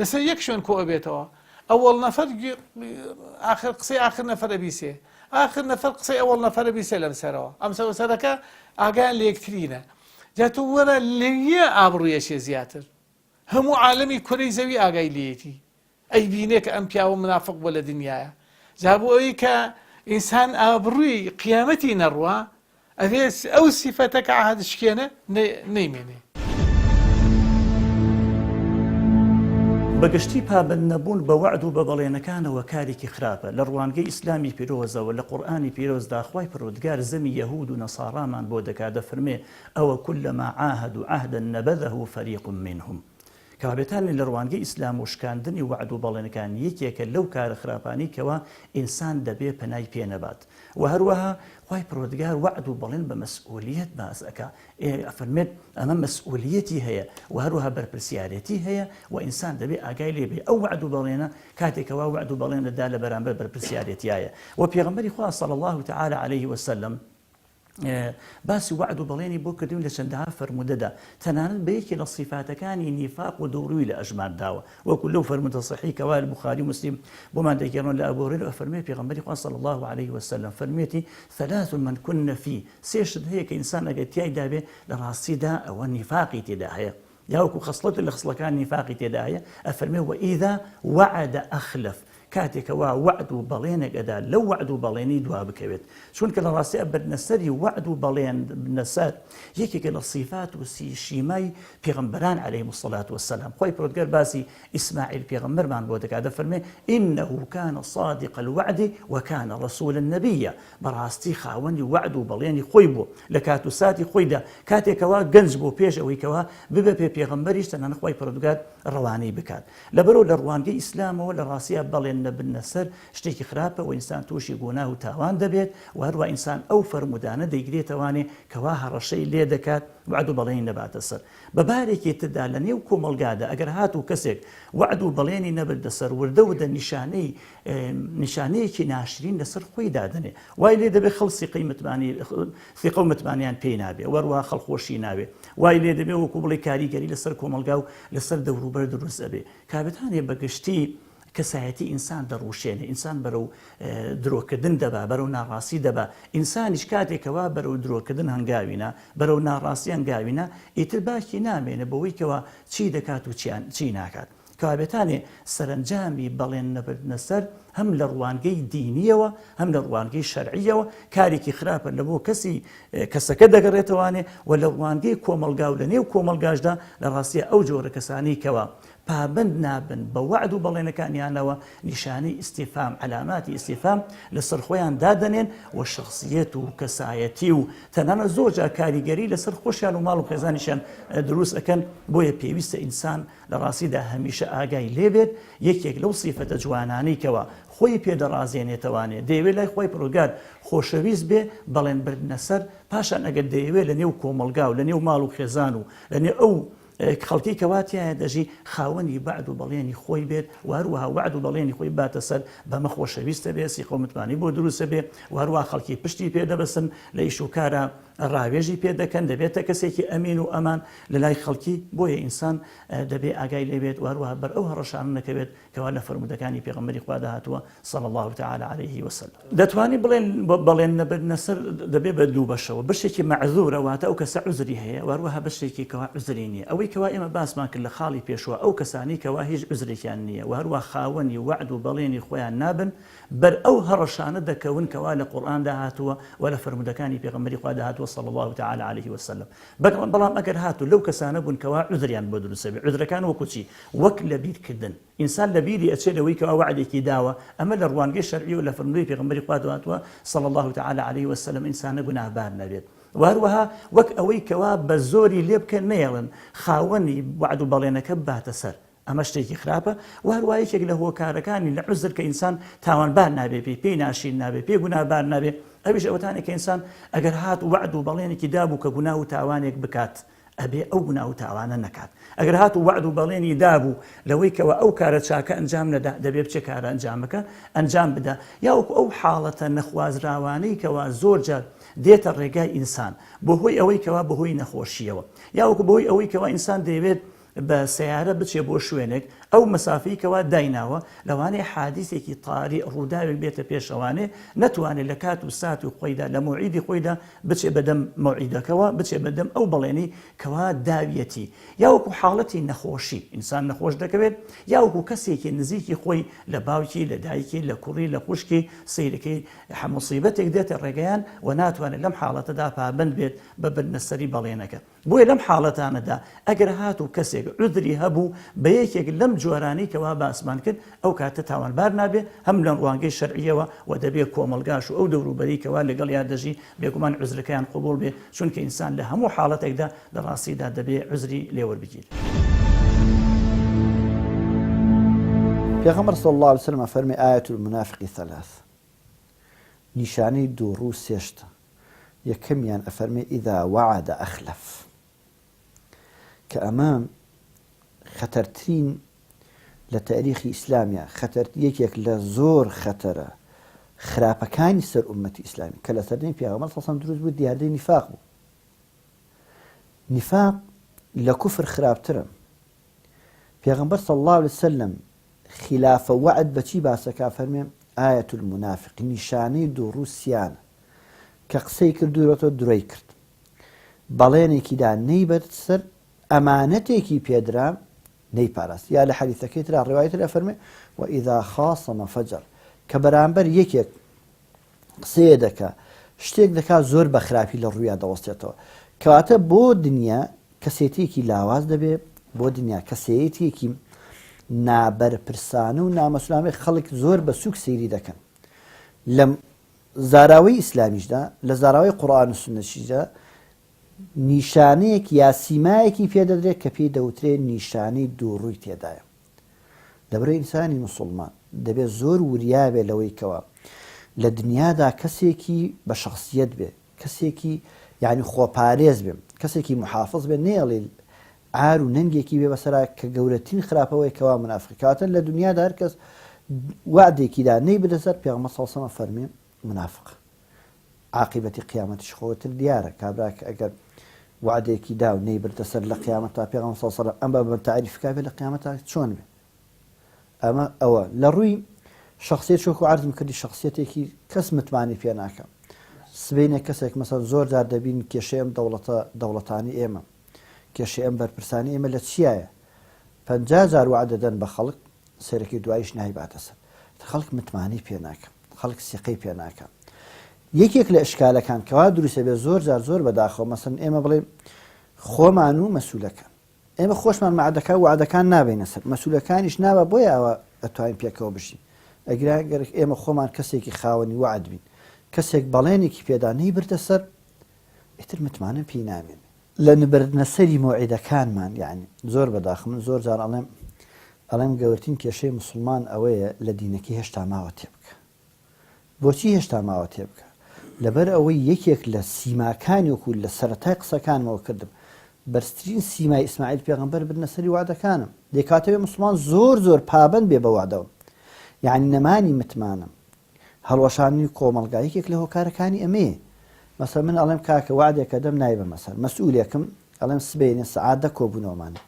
Speaker 2: لەسەر یەک شوێن کۆ ئەبێتەوە ئەوەڵ نەفەر ئاخر قسەی ئاخر نەفەر ئەبیسێ ئاخر نەفەر قسەی ئەوەڵ نەفەر ئەبیسێ لەم سەرەوە ئەم سەر سەرەکە ئاگایان لە یەکترینە جا تۆ وەرە لەویە ئابڕوویەچێ زیاتر هەموو عالەمی کورەی زەوی ئاگای لێیەتی ئەیبینێ کە ئەم پیاوە منافق بووە لە دنیایا جا بۆ ئەوەی کە ئینسان ئابڕووی قیامەتی نەڕوا ئەبێ ئەو سیفەتە کە عەهد شکێنە نەیمێنێ.
Speaker 4: بە گشتی پابەند نەبوون بە وەعد و بە بەڵێنەکانەوە کارێکی خراپە، لە ڕوانگەی ئیسلامی پیرۆزەوە لە قورئانی پیرۆزدا خوای پەروەردگار زەمی یەهود و نەساڕامان بۆ دەکات دەفەرمێ، ئەوە کلما عاهدوا عهدا نبذه فریق منهم. کەوابێتانی لە ڕوانگەی ئیسلام و شکاندنی وەعد و بەڵێنەکان یەکێکە لەو کارە خراپانەی کەوا ئینسان دەبێ پەنای پێ نەبات. وە هەروەها خوای پەروەردگار وەعد و بەڵێن بە مەسئولیەت باس ئەکا ئەفەرمێت ئەمە مەسئولیەتی هەیە وە هەروەها بەرپرسیارێتی هەیە وە ئینسان دەبێ ئاگای لێ بێ ئەو وەعد و بەڵێنە کاتێک کەوا وەعد و بەڵێن دەدا لە بەرامبەر بەرپرسیارێتیایە وە پێغەمبەری خوا صلی اللە تعالی علیه وسلم باسی وەعد و بەڵێنی بۆ کردوین لە چەندەها فەرموودەدا تەنانەت بە یەکێ لە سیفاتەکانی نیفاق و دووڕووی لە ئەژمار داوە وەکو لەو فەرموودە صحیح کەوا بوخاری و مسلم بۆمان دەگێڕنەوە لە ئەبو هورەیرە ئەفەرموێ پێغەمبەری خوا صلی اللە علیه وسلم فەرموویەتی ثلاث من کن فی سێ شت هەیە کە ئینسان ئەگەر تیایدا بێ لە ڕاستیدا ئەوە نیفاقی تێدا هەیە یا وەکو خەسڵەتێک لە خسڵەکانی نیفاقی تێدا هەیە ئەفەرموێ وإذا وعد أخلف کاتێک کەوا وەعد و بەڵێنێک ئەدا لەو وەعد و بەڵێنەی دوا بکەوێت چونکە لە ڕاستیا بردنەسەری وەعد و بەڵێن بردنەسەر یەکێکە لە سیفات و شیمای پێغەمبەران عەلەیهم الصلاة والسلام خوای پەروەردگار باسی ئیسماعیل پێغەمبەرمان بۆ دەکات دەفەرمێ إنه كان صادق الوعد وكان رسولا نبيا بەڕاستی خاوەنی وەعد و بەڵێنی خۆی بوو لە کات و ساتی خۆیدا کاتێک کەوا گەنج بوو پێش ئەوەی کەوا ببێ پێ پێغەمبەریش تەنانەت خوای پەروەردگار ڕەوانەی بکات لەبەرئەوە لە ڕوانگەی ئیسلامەوە لە ڕاستیا بەڵێن نەبردنە سەر شتێکی خراپە و ئینسان تووشی گوناه و تاوان دەبێت و هەروا ئینسان ئەو فەرموودانە دەیگرێتەوانێ کەوا هەڕەشەی لێ دەکات وەعد و بەڵێنی نەباتە سەر. بە بارێکی تردا لە نێو کۆمەڵگادا ئەگەر هاتوو کەسێک وەعد و بەڵێنی نەبردە سەر وردە وردە نیشانەی نیشانەیەکی ناشرین لەسەر خۆی دادەنێ وای لێ دەبێ خەڵک سیقەی متمانەی سیقە و متمانەیان پێی نابێ وەروە خەڵک خۆشی ناوێ وای لێ دەبێ وەکو بڵێ کاریگەری لەسەر کۆمەڵگا و لەسەر دەوروبەر دروست ئەبێ کابێتانێ بە گشتی کەسایەتی ئینسان دەڕوشێنێ ئینسان بەرەو درۆکردن دەبا بەرەو ناڕاستی دەبا ئینسانیش کاتێکەوە بەرەو درۆکردن هەنگاوینە بەرەو ناڕاستی هەنگاوینە ئیتر باکی نامێنێ بەوەی کەوا چی دەکات و چیان چی ناکات کەوابێتانێ سەرەنجامی بەڵێن نەبردنە سەر هەم لە ڕوانگەی دینییەوە هەم لە ڕوانگەی شەرعییەوە کارێکی خراپە لە بۆ کەسی کەسەکە دەگەڕێتەوانێ و لە ڕوانگەی کۆمەڵگا و لە نێو کۆمەڵگاشدا لە ڕاستییا ئەو جۆرە کەسانەی کەوا پابەند نابن بە وەعد و بەڵێنەکانیانەوە نیشانەی ئیستیفهام، عەلاماتی ئیستیفهام، لەسەر خۆیان دادەنێن و شەخسیەت و کەسایەتی و تەنانەت زۆر جار کاریگەری لەسەر خۆشیان و ماڵ و خێزانیشیان دروست ئەکەن بۆیە پێویستە ئینسان لە ڕاستیدا هەمیشە ئاگای لێ بێت یەکێک لەو سیفەتە جوانانەی کەوا خۆی پێ دەڕازێنێتەوانێ دەیەوێت لای خوای پەروەردگار خۆشەویست بێ بەڵێن بردنە سەر پاشان ئەگەر دەیەوێت لە نێو کۆمەڵگا و لە نێو ماڵ و خێزان و لە نێو ئەو خەڵکەی کەوا تیایا دەژی خاوەنی وەعد و بەڵێنی خۆی بێت و هەروەها وەعد و بەڵێنی خۆی بباتە سەر بەمە خۆشەویست دەبێ سیقە و متمانەی بۆ دروست دەبێ و هەروەها خەڵکی پشتی پێ دەبەستن لە ئیش و کارا ڕاوێژی پێ دەکەن دەبێتە کەسێکی ئەمین و ئەمان لە لای خەڵکی بۆیە ئینسان دەبێ ئاگای لێ بێت و هەروەها بەر ئەو هەڕەشانە نەکەوێت کەوا لە فەرموودەکانی پێغەمبەری خوادا هاتووە صلی اللە تعالی علیه وسلم. دەتوانین بڵێن بەڵێن نەبردنە سەر دەبێ بە دوو بەشەوە بەشێکی مەعزورە واتە ئەو کەسە عوزری هەیە و هەروەها بەشێکی کەوا عوزری نییە ئەوەی کەوا ئێمە باسمان کرد لە خاڵی پێشوە ئەو کەسانەی کەوا هیچ عوزرێکیان نییە و هەروە خاوەنی وەعد و بەڵێنی خۆیان نابن بەر ئەو هەڕەشانە دەکەون کەوا لە قورئاندا هاتووە و لە فەرموودەکانی پێغەمبەری خوادا هاتووە صلی اللە تعالی علیه وسلم بەڵام ئەگەر هاتوو لەو کەسانە بوون کەوا عوزریان بۆ دروست بێ عوزرەکان وەکو چی وەک لەبیرکردن ئینسان لە بیری ئەچێ لەوەی کەوا وەعدێکی داوە ئەمە لە ڕوانگەی شەرعی و لە فەرموودەی پێغەمبەری خوا هاتووە صلی اللە تعالی علیه وسلم ئینسانە گوناهبار نەبێت وە هەروەها وەک ئەوەی کەوا بە زۆری لێ بکەن نەیەڵن خاوەنی وەعد و بەڵێنەکە بباتە سەر ئەمە شتێکی خراپە وە هەروە یەکێک لە هۆکارەکانی لە عوزر کە ئینسان تاوانبار نابێ پێی پێی ناشرین نابێ پێی گوناهبار نابێ ئەویش ئەوەتانێ کە ئینسان ئەگەر هات وەعد و بەڵێنێکی دابوو کە گوناه و تاوانێک بکات ئەبێ ئەو گوناه و تاوانە نەکات. ئەگەر هاتوو وەعد و بەڵێنی دابوو لەوەی کەوا ئەو کارە چاکە ئەنجام نەدا، دەبێ بچێ کارە ئەنجامەکە ئەنجام بدا. یا وەکو ئەو حاڵەتە نەخوازراوانەی کەوا زۆر جار دێتە ڕێگای ئینسان بۆ هۆی ئەوەی کەوا بە هۆی نەخۆشییەوە یا وەکو بەهۆی ئەوەی کەوا ئینسان دەیەوێت بە سەیارە بچێ بۆ شوێنێک ئەو مەسافەی کەوا دایناوە لەوانەیە حادیسێکی تاری ڕووداوێک بێتە پێشەوانێ نەتوانێت لە کات و سات و خۆیدا لە مەوعیدی خۆیدا بچێ بەدەم مەوعیدەکەوە بچێ بەدەم ئەو بەڵێنی کەوا داویەتی یا وەکو حاڵەتی نەخۆشی ئینسان نەخۆش دەکەوێت یا وەکو کەسێکی نزیکی خۆی لە باوکی لە دایکی لە کوڕی لە خوشکی سەیرەکەی مصیبەتێک دێتە ڕێگەیان و ناتوانێت لەم حاڵەتەدا پابەند بێت بە بردنەسەری بەڵێنەکە بۆیە لەم حاڵەتانەدا ئەگەر هاتوو کەسێک عوزری هەبوو بە یەکێک لەم جۆرانەی کەوا باسمان کرد ئەو کاتە تاوانبار نابێ هەم لە ڕوانگەی شەرعیەوە و دەبێ کۆمەڵگاش و ئەو دەوروبەری کەوا لەگەڵیا دەژی بێگومان عوزرەکەیان قبوڵ بێ چونکە ئینسان لە هەموو حاڵەتێکدا لە ڕاستیدا دەبێ عوزری لێ وەربگیرێ.
Speaker 5: پێغەمبەر صلی اللە علیە وسلم ئەفەرمێ آیة المنافق ثلاث نیشانەی دووڕوو سێ شتە یەکەمیان ئەفەرمێ اذا وعد اخلف کە ئەمە خەتەرترین لە تاریخی ئیسلامیا خەتەر یەکێک لە زۆر خەتەرە خراپەکانی سەر ئومەتی ئیسلامی کە لە سەردەمی پێغەمبەر صلی اللە علیه و سلم دروست بوو دیاردەی نیفاق بوو نیفاق لە کوفر خراپترە پێغەمبەر صلی اللە علیە وسلم خلافە وعد بەچی باسەکا فەرمێ آیة المنافق نیشانەی دووڕوو سیانە کە قسەی کرد دوورەتەوە درۆی کرد بەڵێنێکی دا نەیبەرد سەر ئەمانەتێکی پێدرا نەیپاراست یا لە حەدیثەکەی ترا ڕوایەت تر ئەفەرمێ وإذا خاصم فجر کە بەرامبەر یەکێک قسەیە دەکا شتێک دەکا زۆر بە خراپی لە ڕوویا دەوەستێتەوە کەواتە بۆ دنیا کەسێتیەکی لاواز دەبێ بۆ دنیا کەسێتیەکی نابەرپرسانە و نامەسولانەی خەڵک زۆر بە سوک سەیری دەکەن لە زاراوەی ئیسلامیشدا لە زاراوەی قورئان و سوننەتیشدا نیشانەیەک یا سیمایەکی پێ دەدرێت کە پێی دەوترێت نیشانەی دووڕووی تێدایە. لەبەرئەوەی ئینسانی موسوڵمان دەبێت زۆر وریا بێت لەوەی کەوا لە دنیادا کەسێکی بە شەخسیەت بێ، کەسێکی یانی خۆپارێز بێ، کەسێکی موحافز بێ، نەیەڵی عار و نەنگێکی بێ بەسەرا کە گەورەترین خراپە ئەوەیە کەوا مونافقی. کەواتە لە دنیادا هەر کەس وەعدێکی دا نەیبردە سەر، پێغەمبەر صلی اللە علیە وسلم فەرمی مونافقە. عاقیبەتی قیامەتیش خۆ تر دیارە کابرا کە ئەگەر وەعدێکی دا و نەیبردە سەر لە قیامەتا پێغەمبەر صلی اللە علیە وسلم ئەم بە تاریف کا بێ لە قیامەتا چۆن بێ ئەمە ئەوە لە ڕووی شخصیت چۆک و عەرزم کردی شخصیەتێکی کەس متمانی پێ ناکە سبینە کەسێک مەسەن زۆر جار دەبین کێشەی ئەم دەوڵەتە دەوڵەتانی ئێمە کێشەی ئەم بەرپرسانی ئێمە لە چیایە 50 جار وعدە دەن بە خەڵک سەرەکی دوایش نایباتە سەر خەڵک متمانەی پێ ناکە خەڵک سیقەی پێ ناکا. یەکێک لە ئشکالەکان کەوا دروست ئەبێ زۆر جار زۆر بەداخەوە مەسەلەن ئێمە بڵێین خۆمان و مەسولەکان ئێمە خۆشمان مەعدەکە وعدەکان نابینە سەر مەسولەکانیش نابە بۆیە ئەوە ئەتوانین پێکەوە بژین ئەگرا گەر ئێمە خۆمان کەسێکی خاوەنی وعد بین کەسێک بەڵێنێکی پێدا نەیبردە سەر ئیتر متمانە پێی نامێنێ. لە نبردنە سەری مۆعیدەکانمان یەعنی زۆر بەداخم من زۆر جار ئەڵێم ئەڵێم گەورترین کێشەی موسڵمان ئەوەیە لە دینەکەی هێشتا ماوە تێبگا بۆچی هێشتا ماوە تێبگا لەبەر ئەوەی یەکێک لە سیماکانی وەکو لە سەرەتای قسەکانمەوە کردم بەرزترین سیمای ئیسماعیل پێغەمبەر بردنە سەری وعدەکانم دەکاتەوێ موسڵمان زۆر زۆر پابەند بێ بە وعدەوە یعنی نەمانی متمانە هەڵوەشاندنی کۆمەڵگا یەکێک لە هۆکارەکانی ئەمەیە. مەسەلەن من ئەڵێم کاکە وەعدێک ئەدەم نایبەمە سەر. مەسئولێکم ئەڵێم سبەینێ سەعات دە کۆبوونەوەمانە.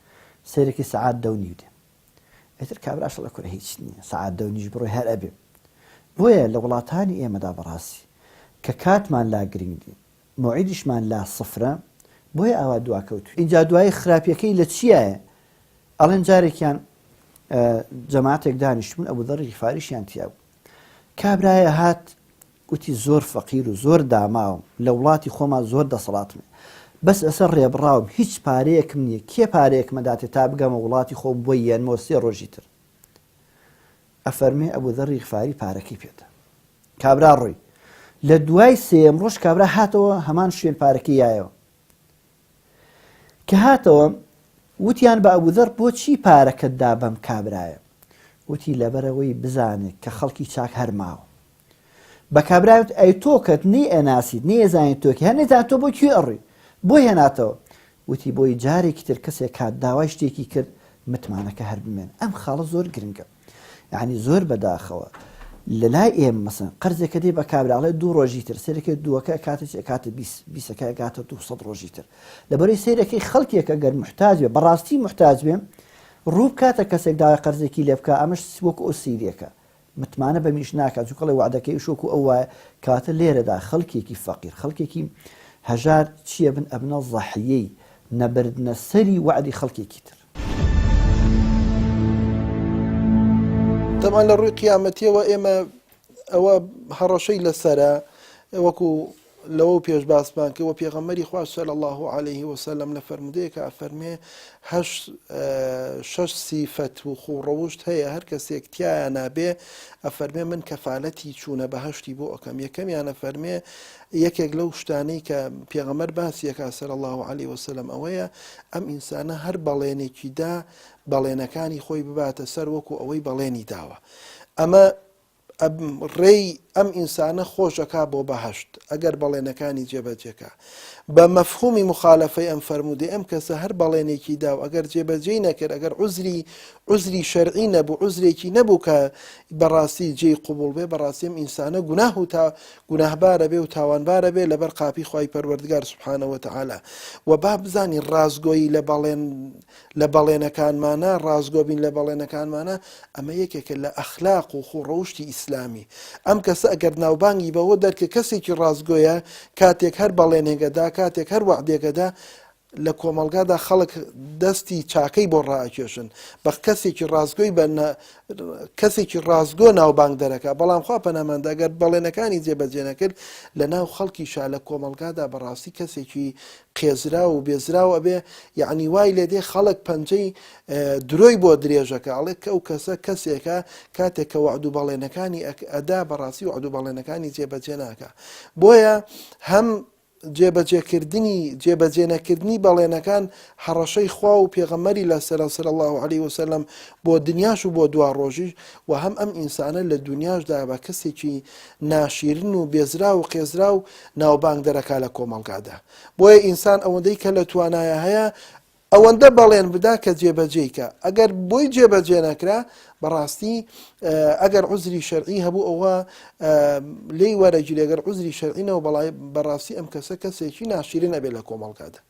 Speaker 5: سەیرەکی سەعات دە و نیو دێم. ئیتر کابراش ئەڵێ کورە هیچ نییە سەعات دە و نیش بڕۆی هەر ئەبێ. بۆیە لە وڵاتانی ئێمەدا بەڕاستی کە کاتمان لا گرنگ نییە، مەوعیدیشمان لا سفرە، بۆیە ئاوا دواکەوتووین. ئینجا دوایی خراپییەکەی لە چیایە؟ ئەڵێن جارێکیان جەماعەتێک دانیشتبوون ئەبوو ذەڕی غیفاریشیان تیا بوو. کابرایە هات وتی زۆر فەقیر و زۆر داماوم لە وڵاتی خۆما زۆر دەسەڵاتم هەیە بەس ئەسەر ڕێبڕاوم هیچ پارەیەکم نییە کێ پارەیەکم ئەداتێ تا بگەمە وڵاتی خۆم بۆی یەنمەوە سێ ڕۆژی تر ئەفەرمێ ئەبوو ذەڕی غفاری پارەکەی پێدا کابرا ڕۆی لە دوای سێیەم ڕۆژ کابرا هاتەوە هەمان شوێن پارەکەی یایەوە کە هاتەوە وتیان بە ئەبوزەر بۆچی پارەکەت دا بەم کابرایە؟ وتی لەبەرئەوەی بزانێت کە خەڵکی چاک هەر ماوە. بە کابرای وت ئەی تۆ کەت نەی ئەناسیت نەی ئەزانیت تۆ کی هەر نەیزانی تۆ بۆ کوێ ئەڕۆی بۆ هێناتەوە؟ وتی بۆی جارێکی تر کەسێک هات داوای شتێکی کرد متمانەکە هەر بمێنێ. ئەم خاڵە زۆر گرنگە. یانی زۆر بەداخەوە لەلای ئێمە مەسەن قەرزێکە دێ بە کابرا ئەڵێ دوو ڕۆژی تر سەیرەکەی دووەکە ئەکاتە چی ئەکاتە 20 بیسەکە ئەگاتە 200 ڕۆژی تر لەبەرەی سەیرەکەی خەڵکێکە گەر محتاج بێ بەڕاستی محتاج بێ ڕوو بکاتە کەسێک داوای قەرزێکی لێ بکە ئەمەش وەکو ئەو سیرێکە متمانە بەمیش ناکات چونکە ئەڵێ وعدەکەی وەکو ئەو وایە کەواتە لێرەدا خەڵکێکی فەقیر خەڵکێکی هەژار چییە بن ئەبنە زەحیەی نەبردنە سەری وعدی خەڵکێکی تر.
Speaker 3: تەبعەن لە ڕووی قیامەتیەوە ئێمە ئەوە هەڕەشەی لەسەرە وەکو. لەوە پێش باسمان کرد وە پێغەمبەری خوا صلی اللە علیه وسلم لە فەرموودەیەکا ئەفەرموێ هەشت شەش سیفەت و خووڕەوشت هەیە هەر کەسێک تیایانا بێ ئەفەرمێ من کەفالەتی چوونە بەهەشتی بۆ ئەکەم یەکەمیان ئەفەرمێ یەکێک لەو شتانەی کە پێغەمبەر باسی ئەکا صلی اللە علیه وسلم ئەوەیە ئەم ئینسانە هەر بەڵێنێکی دا بەڵێنەکانی خۆی بباتە سەر وەکو ئەوەی بەڵێنی داوە ئەمە ڕێی ئەم ئینسانە خۆش ئەکا بۆ بەهەشت ئەگەر بەڵێنەکانی جێبەجێ کا. بە مەفهومی موخالەفەی ئەم فەرموودەی ئەم کەسە هەر بەڵێنێکی دا و ئەگەر جێبەجێی نەکرد ئەگەر عوزری عوزری شەرعی نەبوو عوزرێکی نەبوو کە بەڕاستی جێی قبوڵ بێ بەڕاستی ئەم ئینسانە گوناه و تا گوناهبارە بێ و تاوانبارە بێ لەبەر قاپی خوای پەروەردگار سبحانە وتعالی و با بزانین ڕاستگۆیی لە بەڵێن لە بەڵێنەکانمانا ڕاستگۆ بین لە بەڵێنەکانمانا ئەمە یەکێکە لە ئەخلاق و خوو ڕەوشتی ئیسلامی ئەم کەسە ئەگەر ناوبانگی بەوە دەرکرد کەسێکی ڕاستگۆیە کاتێک هەر بەڵێنێکەدا کاتێک هەر وەعدێکەدا لە کۆمەڵگادا خەڵک دەستی چاکەی بۆ ڕائەکێشن بە کەسێکی ڕاستگۆی بە کەسێکی ڕاستگۆ ناوبانگ دەرەکا بەڵام خوا پەناماندا گەر بەڵێنەکانی جێبەجێ نەکرد لە ناو خەڵکیشا لە کۆمەڵگادا بەڕاستی کەسێکی قێزراو و بێزراو ئەبێ یەعنی وای لێ دێ خەڵک پەنجەی درۆی بۆ درێژەکە ئەڵێ کە ئەو کەسە کەسێکە کاتێک کە وەعد و بەڵێنەکانی ئەدا بەڕاستی وەعد و بەڵێنەکانی جێبەجێ ناکا بۆیە هەم جێبەجێکردنی جێبەجێنەکردنی بەڵێنەکان هەڕەشەی خوا و پێغەمبەری لەسەرە صلی اللە علیه وسلم بۆ دنیاش و بۆ دوا ڕۆژیش و هەم ئەم ئینسانە لە دنیاشدا بە کەسێکی ناشیرن و بێزراو و قێزراو ناوبانگ دەرەکا لە کۆمەڵگادا بۆیە ئینسان ئەوەندەی کە لە توانایە هەیە ئەوەندە بەڵێن بدا کە جێبەجێی کە ئەگەر بۆی جێبەجێ نەکرا بەڕاستی ئەگەر عوزری شەرعی هەبوو ئەوە لێی وەرەگیرێ گەر عوزری شەرعی نەوە بەڵای بەڕاستی ئەم کەسە کەسێکی ناشیرن ئەبێ لە کۆمەڵگادا.